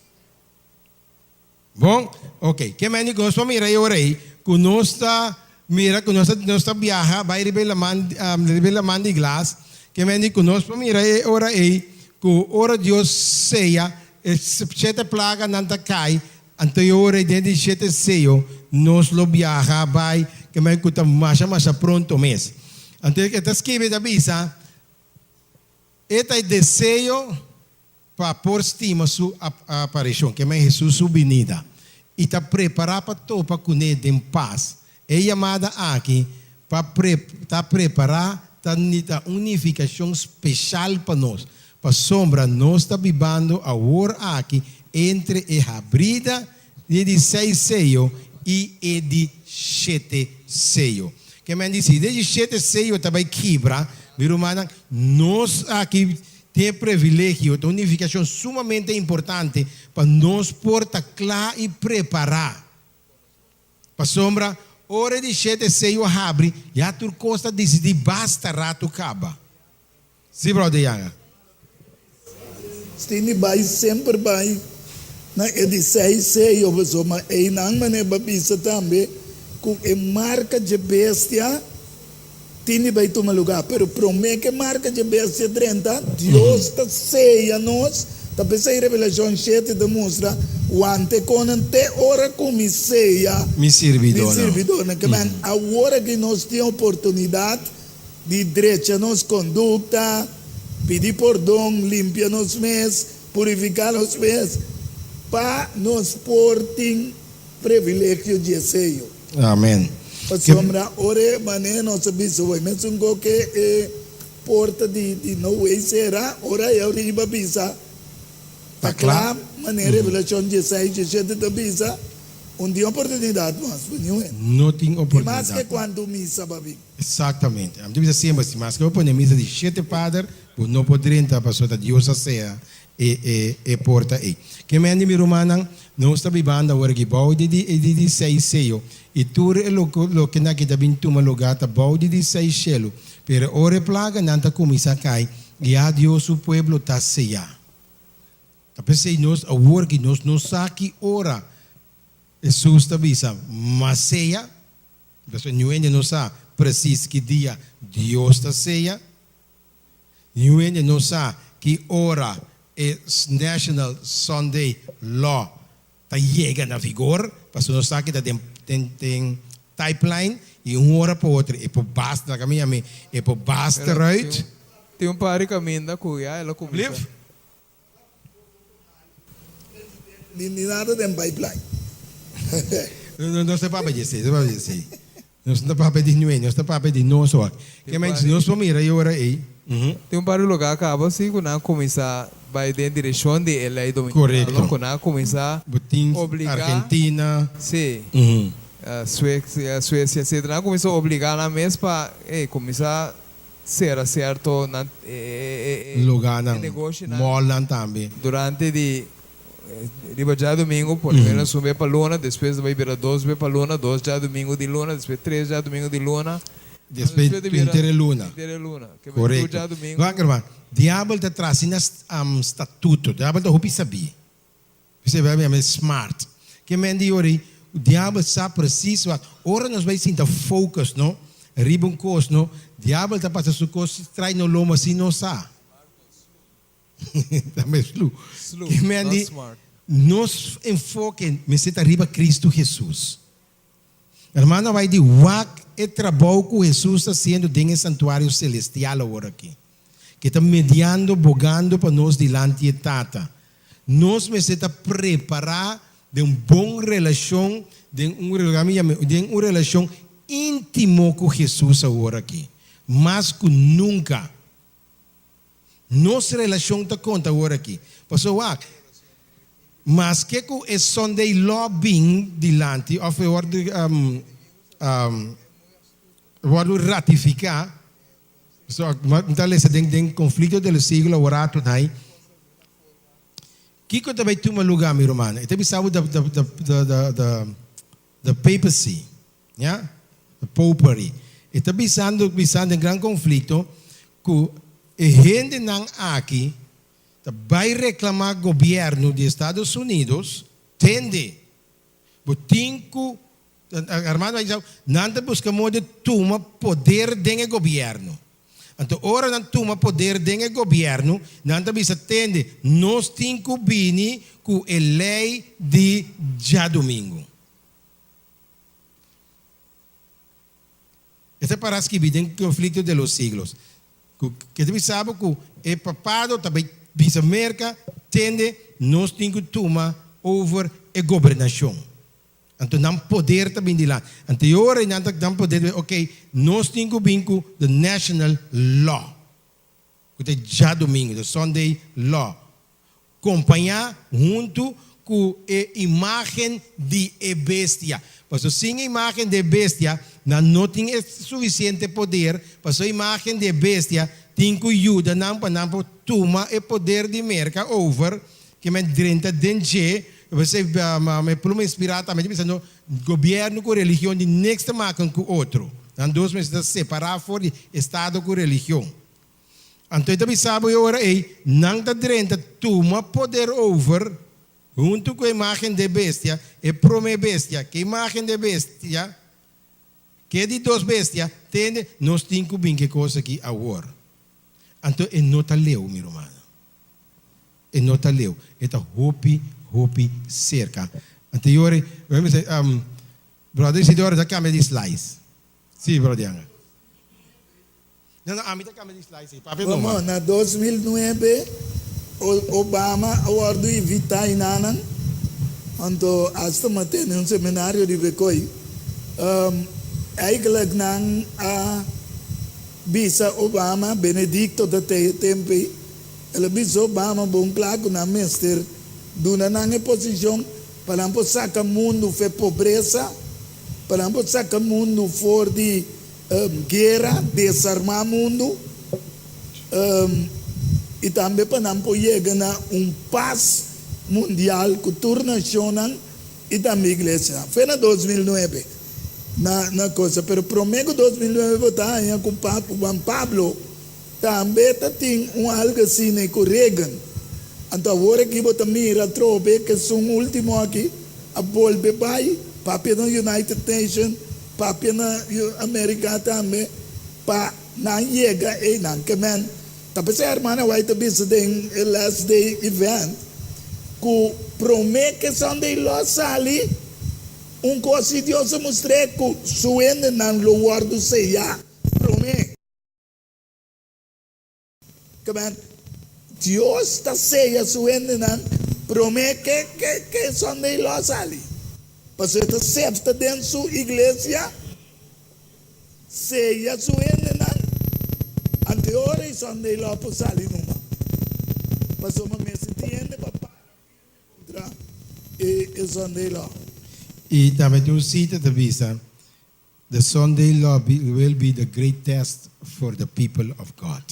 S1: Bon, ok. Ke men di ku nos por mira e ora ei ku nos ta mira ku nos ta nos ta biaha bai riba e laman riba e laman di glas. Ke men di ku nos por mira e ora ei ku ora Dios seya e shete plaganan ta kai, anto e ora ei den di shete seyo nos lo biaha bai ke men ku ta masha masha pronto mes. Anto e ta skibi e ta bisa e ta e deseo. Pa por stima su aparishon, ke men Hesus su binida, i ta prepará pa topa kuné den pas. E yamada aki pa ta prepará ta ta un nifikashon speshal pa nos, pasobra nos ta bibando awor aki entre e habrida di e di seis seyo i e di shete seyo. Ke men di si e di shete seyo ta bai kibra, mi rumannan, nos aki Tin e previlegio, ta un nifikashon sumamente importante pa nos por ta kla i prepará. Pasobra ora e di shete seyo habri, ya tur kos ta disidí basta ratu kaba. Sí, Bròder Yanga?
S2: Stini bai semper bai na e di seis seyo, pasobra einan manera bo a bisa tambe ku e marka dje bestia Tin di bai tuma lugá, pero promé ku e marka dje bestia drenta, Dios ta seya nos. Ta p'esei Revelashon shete ta mustra, Wante konan te ora ku mi seya
S1: Mi sirbidónan.
S2: mi sirbidónan. Ke men, awor aki nos tin oportunidat di drecha nos kondukta, pidi pordon, limpia nos mes, purifiká nos mes, pa nos por tin previlegio dje seyo.
S1: Amen.
S2: Pasobra ora e manera nos a bisa hoy, mesun go ke e porta di di Noe sera, ora e ariba bisa ta kla, manera Revelashon dieseis, diesshete ta bisa, un tin oportunidat mas pa niun hende.
S1: No tin
S2: I mas
S1: oportunidat
S2: ke
S1: mas.
S2: kuantu misa pa bin.
S1: Exactamente. Ami ta bisa semper, si maske bo pone misa di shete pader, bo no por drenta pasobra ta Dios a sera e e e porta ei. Ke men di mi rumannan, nos ta bibando awor aki bou di di di di seis seyo, i tur e lo lokenan ki ta bin tuma lugá ta bou di di seis shelu. Pero ora e plaganan ta kuminsá kai, ya Dios su pueblo ta seyá. Ta p'esei nos awor ki nos no sa ki ora Hesus ta bisa, M'a seya. Pasobra niun hende no sa presis ki dia Dios ta seya. Niun hende no sa ki ora e National Sunday Law ta yega na vigor, pasobra nos sa ki ta den den pipeline y un ora pa otro e por basta, laga mi yam'e, e por basta eruit.
S5: Tin un par di caminda cu ya el a cuminsa.
S1: Blief.
S2: Ni nada den pipeline.
S1: No, nos ta papia di esei, nos ta papia di esei. Nos no ta papia di nue, nos ta papia di nos wak. Ke men, si nos por mira e ora ei.
S5: Tin un par di lugar caba si cu nan a cuminsa bay den direccion di e ley dominical,
S1: Correcto.
S5: no? Cu nan a cuminsa
S1: Bo tin
S5: obliga.
S1: Argentina.
S5: Si. Suecia, etcetera. Nan a cuminsa obliga nan mes pa, ey, cuminsa Sera sierto nan e
S1: Lugarnan,
S5: negoshinan
S1: mallnan tambe.
S5: Durante di riba djadumingu, por lo menos un be pa luna, despues ta bai bira dos be pa luna, dos djadumingu di luna, despues tres djadumingu di luna,
S1: Despues
S5: despues ta bira
S1: henter e luna.
S5: henter e luna. Ke bai tur
S1: Korekto.
S5: djadumingu.
S1: Wak herman, diabel ta traha asina statuto, diabel ta hopi sabí. P'esei Bijbel yama e smart. Ke men di ora ei, diabel sa presis wak. Ora nos bai sinta focus no riba un kos no, diabel ta pasa su kos trai no lomo sin nos sa. Ta mes slu.
S5: Slu,
S1: Ke men
S5: not
S1: di,
S5: smart.
S1: nos enfoke mester ta riba Cristo Jesus. Hermano bai di wak e trabou ku Hesus ta hasiendo den e santuario selestial awor aki, ke ta mediando, bogando pa nos dilanti e Tata. Nos mester ta prepará den un bon relashon, den un den un relashon íntimo ku Hesus awor aki, mas ku nunka. Nos relashon ta konta awor aki. Pasobra wak. Maske ku e Sunday Law bin dilanti òf e wòrdu wòrdu ratifiká, so mi ta lesa den den Conflicto de los Siglos awor nai, kiko ta bai tuma lugá mi rumannan? E ta bisa bo the the the the the papacy, ya, the popery. E ta bisando bisando den Gran Conflicto ku e hendenan aki ta bai reclama gobierno di Estados Unidos, tende, bo tin cu, Armando a bisa, nan ta busca modo di tuma poder den e gobierno. Anto ora nan tuma poder den e gobierno, nan ta bisa, tende, nos tin cu bini cu e ley di djadomingo. E ta para skibi den Conflicto de los Siglos. Ku ke ta bisa bo ku e papado ta bai bisa Merka, tende nos tin ku tuma over e gobernashon. Anto nan poder ta bin dilanti. Anto e ora ei nan ta nan poder ta bin, ok, nos tin ku bin ku the national law, ku ta e djadumingu, the Sunday law. Kompañá huntu ku e imágen di e bestia. Pasobra sin e imágen di e bestia, nan no tin e sufisiente poder, pasobra e imágen di e bestia tin ku yuda nan pa nan por tuma e poder di Merka over, ke men drenta den dje. P'esei e pluma inspirá tambe ta bisando, Gobièrnu ku religion di niks ta maken ku otro. Nan dos mester ta separá for di estado ku religion. Anto e ta bisa bo e ora ei, nan ta drenta tuma poder over huntu ku e imágen di e bestia, e promé bestia, ku e imágen di e bestia, ku e di dos bestia, tende, nos tin ku bin ku e kos aki awor. Anto e no ta leu, mi rumannan. E no ta leu. E ta hopi, hopi serka. Anto e ora ei, brother Isidoro ta kambia di slice. Sí, brother Yanga. No, no, ami ta cambia di slice ei. Papia
S2: Como
S1: numa.
S2: na 2009 Obama a wordo invita enanan, anto hasta mi a tene un seminario riba e koe. Eigenlijk nan a bisa Obama, Benedicto ta te e tempo ei, el a bisa Obama bon kla ku nan mester duna nan e posishon pa nan por saka mundu for e pobresa, pa nan por saka mundu for di Guera, desarmá mundu, i tambe pa nan por yega na un pas mundial ku tur nashonnan i tambe iglesianan. Fue na 2009 na na cosa, pero promé ku 2009 bo ta haña ku Papa Juan Pablo tambe ta tin un algu asina ku Reagan. Anto awor aki bo ta mira atrobe ku esun último aki a bolbe bai papia na United Nation. Papia na America tambe pa nan yega eynan. Ke men ta p'esei hermana White ta bisa den e last day event ku prome ke Sunday law sali un kos si Dios a mustr'é ku su hendenan lo wòrdu seyá prome. Kemen, Dios ta seya su hendenan promé ke ke Sunday Law sali. Pasobra e ta sefta den su iglesia seya su hendenan ante e ora e Sunday Law por sali numa. Pasobra mester tin hende pa para firme kontra e Sunday Law.
S1: I tambe tin un sita ta bisa, The Sunday law will be the great test for the people of God.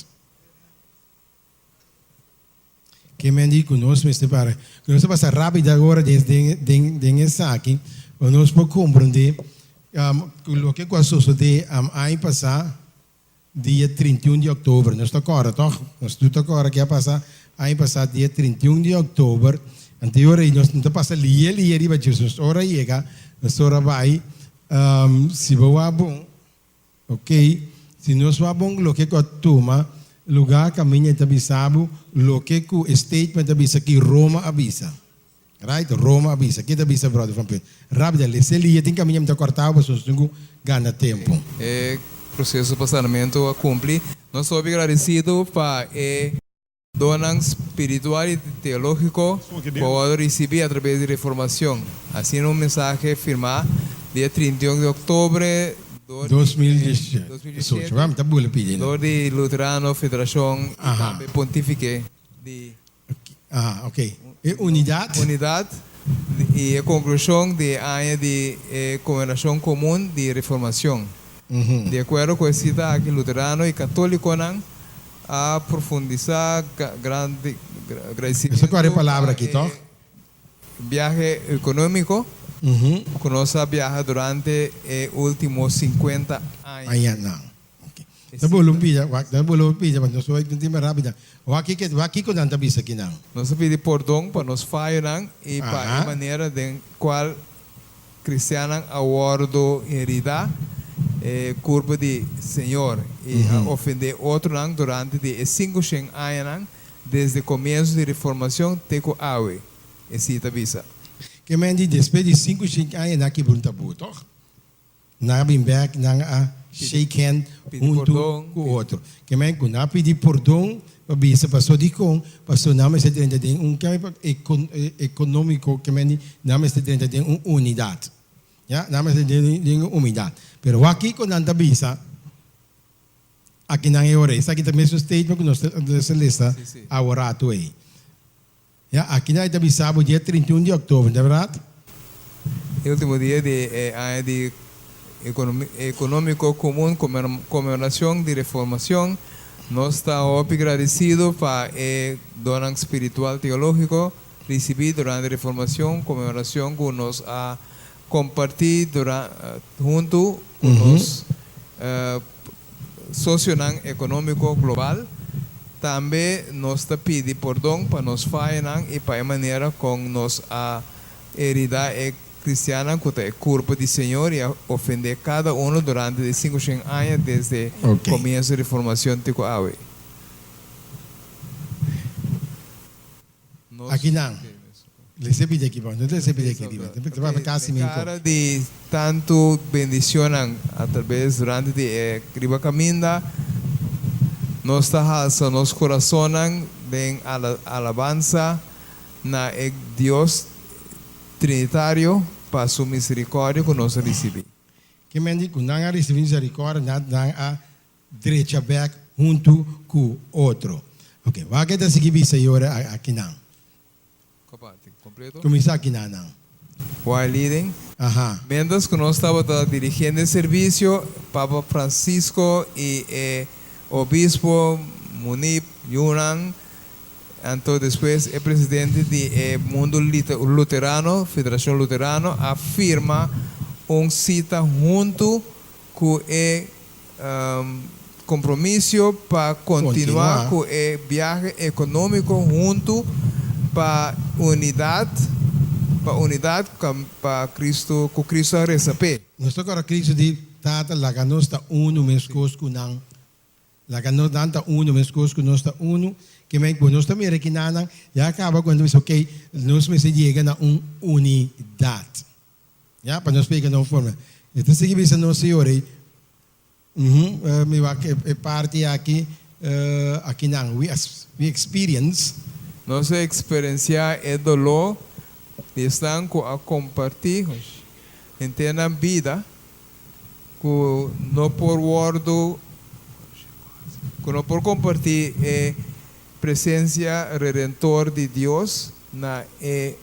S1: Ke men di ku nos mester para, ku nos ta pasa rápido agora den den den esaki, pa nos por komprendé ku loke ku a sosodé aña pasá dia 31 di òktober. Nos ta kòrda tòg? Nos tur ta kòrda ke a pasa aña pasá dia 31 di òktober. Anto e ora ei nos no ta pasa lihe lihe riba dje. Nos ora yega, nos ora bai. Si bo wak bon, ok, si nos wak bon loke ku a tuma lugá kaminda e ta bisa bo loke ku e statement ta bisa ki Roma a bisa. Right, Roma a bisa. Ke ta bisa brother van Punt? Rápida, lesa e liña tin kaminda mi ta kòrtá bo pasobra nos tin ku gana tempu.
S5: E proseso pa sanamentu a kumpli. Nos hopi gradesido pa e donnan spiritual i teológiko ku a wòrdu risibí atrabes di Reformacion. Asina un mensahe firmá dia 31 di òktobre dor di
S1: 2017
S5: dor di Luterano Federashon i tambe Pontífike di.
S1: Ah, ok. E unidat.
S5: Unidat i e konklushon di e aña di e Konmemorashon Komun di Reformashon. Di akuerdo ku e sita aki luterano i katólikonan a profundisá grandi
S1: Esaki
S5: gradisimentu
S1: e palabra
S5: pa
S1: aki,
S5: e
S1: tòg?
S5: biahe ekonómiko ku nos a biaha durante e último sinkuenta aña.
S1: Añanan. Ok. Ta bolo un pida, wak, ta bolo un pida, pa nos bai un tema rápido. Wak kiko, wak kiko nan ta bisa kinan?
S5: Nos ta pidi pordon pa nos fayonan i pa e manera den kual Kristiannan a wòrdu heridá e kurpo di Señor i a ofendé otronan durante di e sinkushen añanan desde komienso di Reformacion te ku awe, e sita bisa.
S1: Ke men di despues di sinkushen aña nan a kibra un tabú, tòg? Nan a bin bèk, nan a shake hand huntu ku otro. Ke men ku nan a pidi pordon pa bisa paso dikon, paso nan mester drenta den un keme ekonómiko, ke men di nan mester drenta den un unidat. Ya, nan mester drenta den un unidat. Pero wak kiko nan ta bisa akinan e ora ei. Esaki ta mesun statement ku nos ta lesa aworatu ei. Ya, aki nan e ta bisa bo dia 31 di òktober, no ta bèrdat?
S5: E ultimo dia di e aña di ekonómiko komun konmemorashon di Reformashon, nos ta hopi gradesido pa e donnan spiritual teológiko risibí durante Reformashon konmemorashon ku nos a kompartí huntu ku nos sosionan ekonómiko global. Tambe nos ta pidi pordon pa nos fayanan i pa e manera kon nos a heridá e kristiannan ku ta e kurpo di Señor i a ofendé kada uno durante di sinkushen aña desde komienso di Reformacion te ku awe. Nos.
S1: Aki nan. Lesa e pidi aki bo. No ta lesa e pidi aki riba. Ta papia kasi mi
S5: Cara di tantu bendicionnan atrabes durante di e riba caminda, nos ta halsa nos curasonnan den alabansa na e Dios Trinitario pa su misericordia cu nos a ricibi.
S1: Ke men di cu nan a ricibi misericordia, nan a Drecha bek huntu ku otro. Ok, wak e ta sigui bisa e ora akinan. Kuminsá akinan nan.
S5: While leading.
S1: Aha.
S5: Mientras ku nos tabata dirigiendo e servisio, Papa Francisco i e Obispo Munib Younan, anto despues e presidente di e Mundu Luterano, Federashon Luterano, a firma un sita huntu ku e kompromisio pa kontinuá ku e biahe ekonómiko huntu pa unidat pa unidat pa Kristu ku Kristu a resa p'e.
S1: Nos ta kòrda Kristu di, Tata, laga nos ta unu meskos ku nan. Laga nos nan ta unu meskos ku nos ta unu. Ke men ku nos ta mira kinanan ya a kaba ku nan ta bisa, okey, nos mester yega na un unidat. Ya, pa nos pega na un forma. E ta sigui bisa nos Señor ei, Uhum, mi wak e parti aki, akinan, we we experience.
S5: Nos a eksperensiá e doló di esnan ku a kompartí henter nan bida ku no por wòrdu, ku no por kompartí e presensia redentor di Dios na e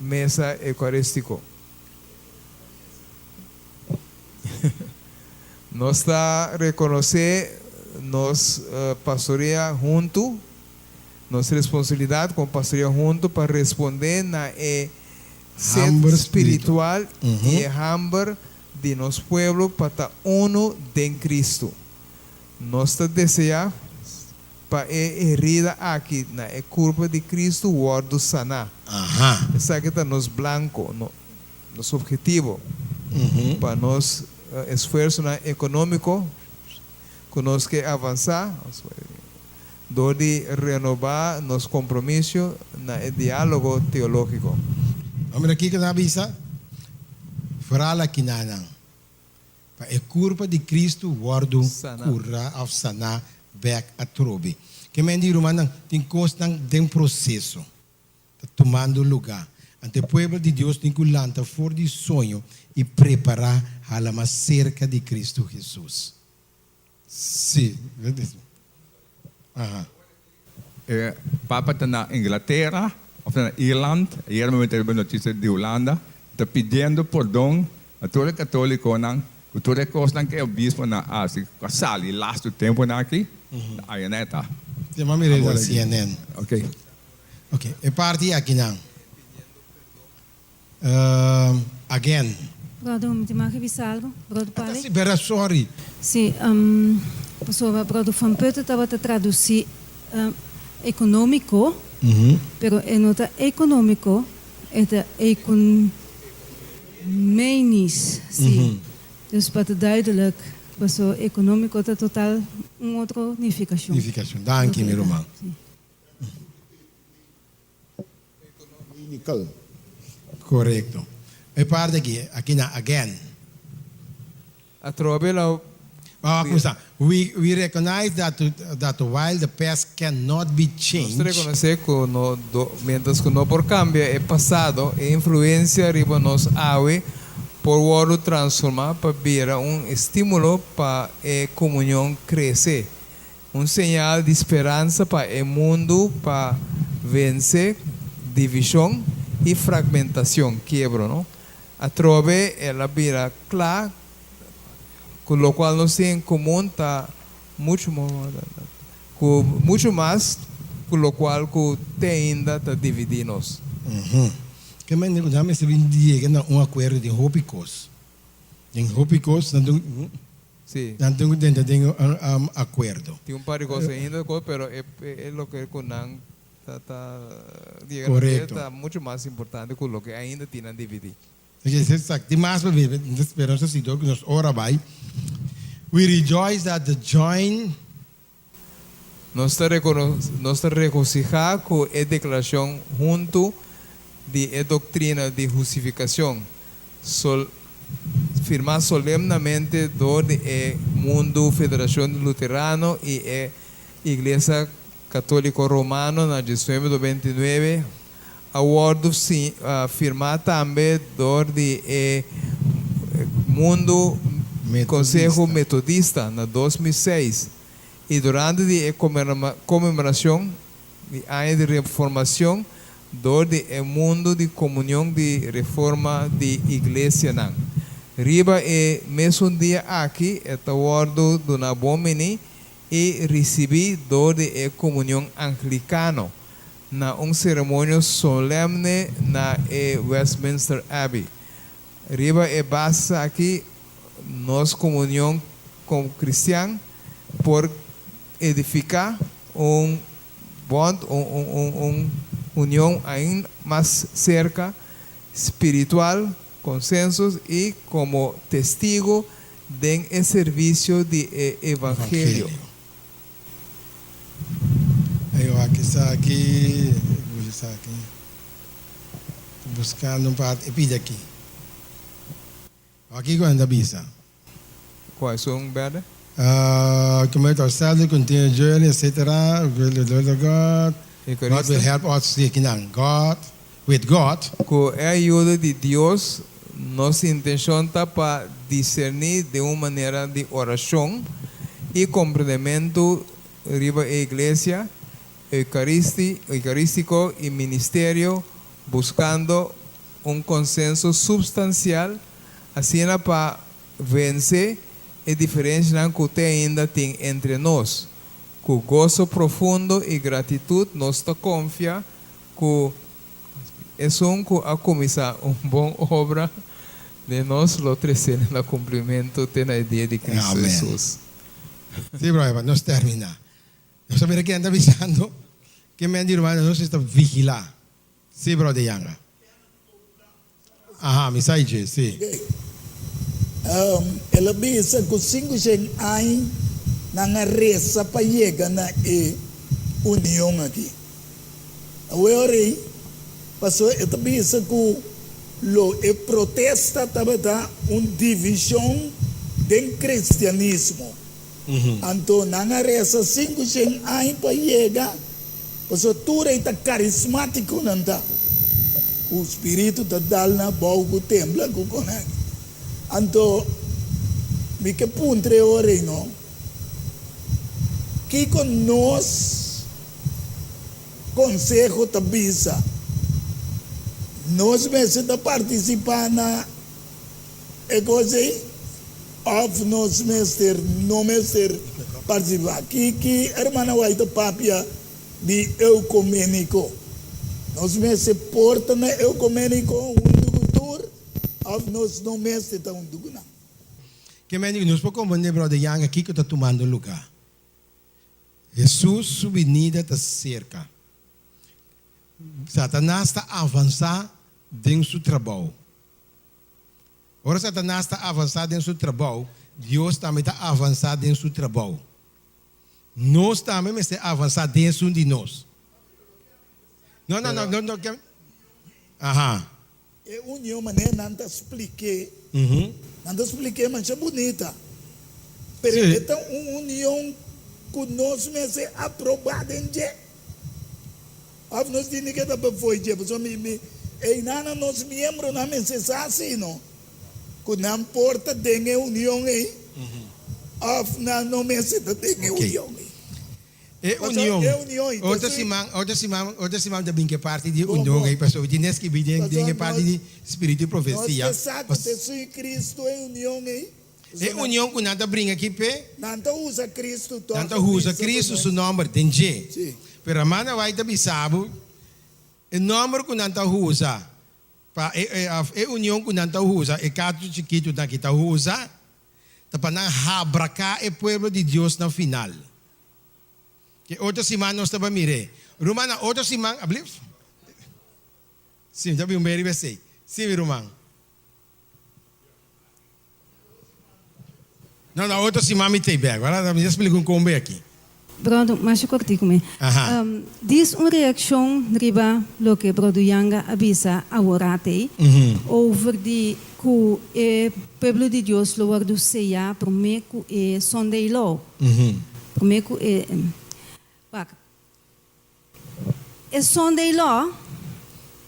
S5: Mesa Eucarístico. Nos ta rekonosé nos pastorea huntu, nos responsabilidat komo pastorea huntu pa respondé na e set spiritual i e hamber di nos pueblo pa ta unu den Cristo. Nos ta deseá Pa e herida aki na e kurpa di Kristu wòrdu saná. Esaki ta nos blanko, nos obhetivo pa nos esfuersonan ekonómiko ku nos ke avansá dor di renobá nos kompromisio na e diálogo teológiko.
S1: Mira kiko nan a bisa, Foral akinanan. Pa e kurpa di Kristu wòrdu kurá òf saná bèk atrobe. Ke men di, rumannan, tin kosnan den proseso ta tumando lugá. Anto e pueblo di Dios tin ku lanta for di soño i prepará hala mas serka di Kristu Hesus. Sí. Aha.
S7: E Papa ta na Inglatera. òf ta na Irland, ayera mi mester riba notisia di Hulanda, ta pidiendo pordon na tur e katólikonan ku tur e kosnan ku e obisponan a hasi ku a sali lastu tempunan aki, ta aya nan e ta.
S1: Te m'a mira riba CNN.
S7: Ok.
S1: Ok, e parti akinan. Again.
S8: Brother, mi tin mag bisa algo? Brother Pali?
S1: Si, bera, sorry.
S8: Si, pasobra Brother Van Putten tabata traduci economico, pero e no ta economico, e ta ecumenisch, si. Dus pa ta duidelijk, paso economico ta total un otro nificacion.
S1: Nificacion. Danki, mi ruman.
S8: Si.
S3: Nickel.
S1: Korekto. E parti aki, aki na again.
S5: Atrobe lo
S1: Wak kuminsá. We we recognize that that while the past cannot be
S5: Nos
S1: changed.
S5: ta rekonosé ku no do miéntras ku no por kambia e pasado, e influensia riba nos awe por wòrdu transformá pa bira un estímulo pa e komunion krese. Un señal di speransa pa e mundu pa vense divishon i fragmentacion, kiebro, no? Atrobe el a bira kla ku lokual nos tin en komun ta muchu ku muchu mas ku lokual ku te ainda ta dividí nos.
S1: Ke manera ku nan mester bin yega na un akuerdo den hopi kos? Den hopi kos nan tin
S5: Sí.
S1: Nan tin ku tenta den un akuerdo.
S5: Tin un par di kos ainda ku pero e e loke ku nan ta ta yega na dje
S1: Korekto.
S5: ta muchu mas importante ku loke ainda tin nan dividí.
S1: Exacto. Tin mas pa bebe. Mi ta spera nos ta sigui dor ku nos ora bai. We rejoice that the join.
S5: Nos ta nos ta regosihá ku e deklarashon huntu di e doktrina di hustifikashon sol firmá solemnamente dor di e Mundu Federashon Luterano i e Iglesia Katóliko Romano na diesnuebe do beintinuebe a wòrdu firmá tambe dor di e Mundu Konseho Metodista na 2006 i durante di e konmemorashon di Aña di Reformashon dor di e Mundu di Komunion di Reforma di Iglesianan. Riba e mesun dia aki e ta wòrdu duna bon bini i risibí dor di e Komunion Anglikano na un seremonio solemne na e Westminster Abbey. Riba e base aki nos komunion komo kristian por edifiká un bond, un un un union ain mas serka, spiritual, konsensus i komo testigo den e servisio di e evangelio.
S1: Ayo aki sa aki, sa aki. Ta buscando un parti, e pidi aki. Aki cu nan ta bisa.
S5: Cua esun berde?
S1: Commit ourselves to continue journey, etc. God, God will help us, si aki nan. God, with God.
S5: Cu e ayuda di Dios, nos intencion ta pa dicerni den un manera di oracion y comprendemento riba e Iglesia, Eucaristi, Eucaristico y Ministerio, buscando un consenso substancial asina pa vence e diferencianan cu te ainda tin entre nos. Cu goso profundo y gratitud nos ta confia cu esun cu a cuminsa un bon obra den nos lo trece na cumplimento te na e dia di Cristo
S1: Amen.
S5: Jesus.
S1: Sí, brother, pa nos termina. Nos a mira ken ta bisando ke men di rumannan nos mester vigila. Sí, brother Yanga. Aha, mi sa dje, sí.
S2: Um, el a bisa ku 500 aña nan a resa pa yega na e union aki. Awor ei, pasobra e ta bisa ku lo e protesta tabata un divishon den kristianismo. Anto nan a resa 500 aña pa yega, pasobra tur ei ta karismátiko nan ta. Ku spiritu ta dal na abou ku tembla ku konek. Anto mi ke puntra e ora ei no, kiko nos konseho ta bisa? Nos mester ta partisipá na e kos ei òf nos mester no mester partisipá? Ki ki Hermana White ta papia di eukuméniko? Nos mester por ta na eukuméniko huntu ku tur òf nos no mester ta huntu ku nan?
S1: Ke mende nos por komprendé, Brother Yanga, kiko ta tumando lugá. Hesus su binida ta serka. Satanas ta avansá den su trabou. Ora Satanas ta avansá den su trabou, Dios tambe ta avansá den su trabou. Nos tambe mester avansá den esun di nos. No, no, no, no, no, ke, aha.
S2: E union manera nan ta splik'é, nan ta splik'é masha bunita, pero e ta un union ku nos mester aprobá den dje. Òf nos tin di keda pafó dje, pasobra mi, mi, einan nos miembronan mester sa si no, ku nan por ta den e union ei, òf nan no mester ta den e union ei.
S1: E union. Otro siman, otro siman, otro siman ta bin ke parti di union ei, pasobra tin eskibí den den e parti di spiritu i profesia.
S2: Nos ta sa ku ta esun Cristo e union ei.
S1: E union ku nan ta bringa aki p'e.
S2: Nan ta usa Cristo tòg.
S1: Nan ta usa Cristo su nòmber den dje. Pero Amanda White ta bisa bo, e nòmber ku nan ta usa pa e e union ku nan ta usa, e kachu chikitunan ki ta usa, ta pa nan habraká e pueblo di Dios na final. Ke otro siman nos ta bai mir'é. Rumannan, otro siman, ablief? Sí, mi ta bin un beri besei. Sí, mi ruman. No, no, otro siman mi t'ei bek. Wala, mi ta splika un kon be aki.
S8: Brodo, masha kortiku mi.
S1: Aha.
S8: Dis un reakshon riba loke Brodo Yanga a bisa aworat ei, over di ku e pueblo di Dios lo wòrdu seyá promé ku e Sunday Law. Promé ku e, wak, e Sunday Law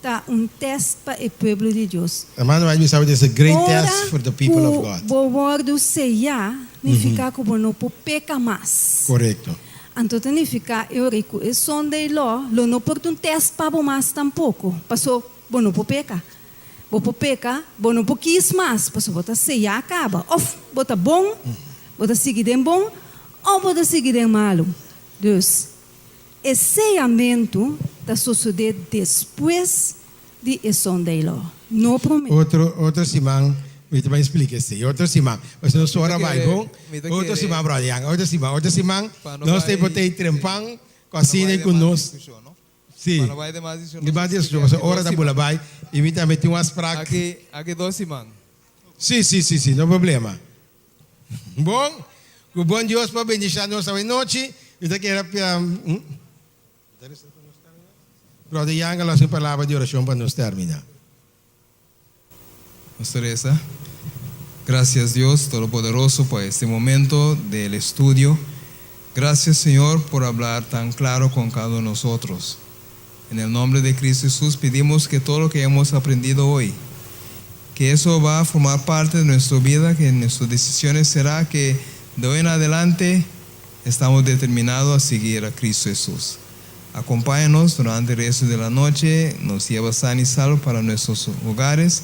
S8: ta un tèst pa e pueblo di Dios.
S1: Hermano White bisa it is a great
S8: Ora
S1: test for the people of
S8: ku
S1: God.
S8: bo wòrdu seyá, nifiká ku bo no por peka mas.
S1: Korekto.
S8: Anto ta nifiká e ora ku e Sunday Law lo no por ta un tèst pa bo mas tampoko, paso bo no por peka. Bo por peka, bo no por kis mas, pasobra bo ta seyá kaba. Òf bo ta bon, bo ta sigui den bon, òf bo ta sigui den malu. Dus, e seyamentu ta sosodé despues di e Sunday Law, no promé.
S1: Otro, otro siman mi ta bai splika esei. Otro siman. Pasobra nos ora bai bon. Otro siman, brother Jan. Otro siman. Otro siman nos ta por ta ei trempan ku asina ku nos. Sí.
S5: Pa no bai demas discusion.
S1: Di mas discusion, pasobra ora ta bula bai y mi tambe tin un afspraak.
S5: Aki, aki dos siman.
S1: Sí, sí, sí, sí, no problema. Bon, cu bon Dios por bendiciona nos awe nochi. Mi ta kere pia, Brother Yanga lo haci un palabra di oracion pa nos termina.
S5: Nos ta reza. Gracias Dios Todopoderoso pa este momento del estudio. Gracias Señor por hablar tan claro con cada uno de nosotros. En el nombre de Cristo Jesús pedimos que todo lo que hemos aprendido hoy, que eso va a formar parte de nuestra vida, que nuestras decisiones será que de hoy en adelante estamos determinados a seguir a Cristo Jesús. Acompáñanos durante el resto de la noche, nos lleva san y salvo para nuestros hogares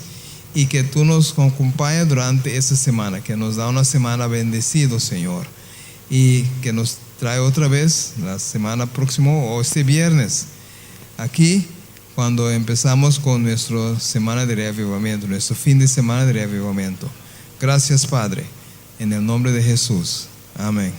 S5: y que tú nos acompañes durante esta semana, que nos da una semana bendecido, Señor, y que nos trae otra vez la semana próxima o este viernes aquí cuando empezamos con nuestra semana de reavivamiento, nuestro fin de semana de reavivamiento. Gracias, Padre, en el nombre de Jesús. Amén.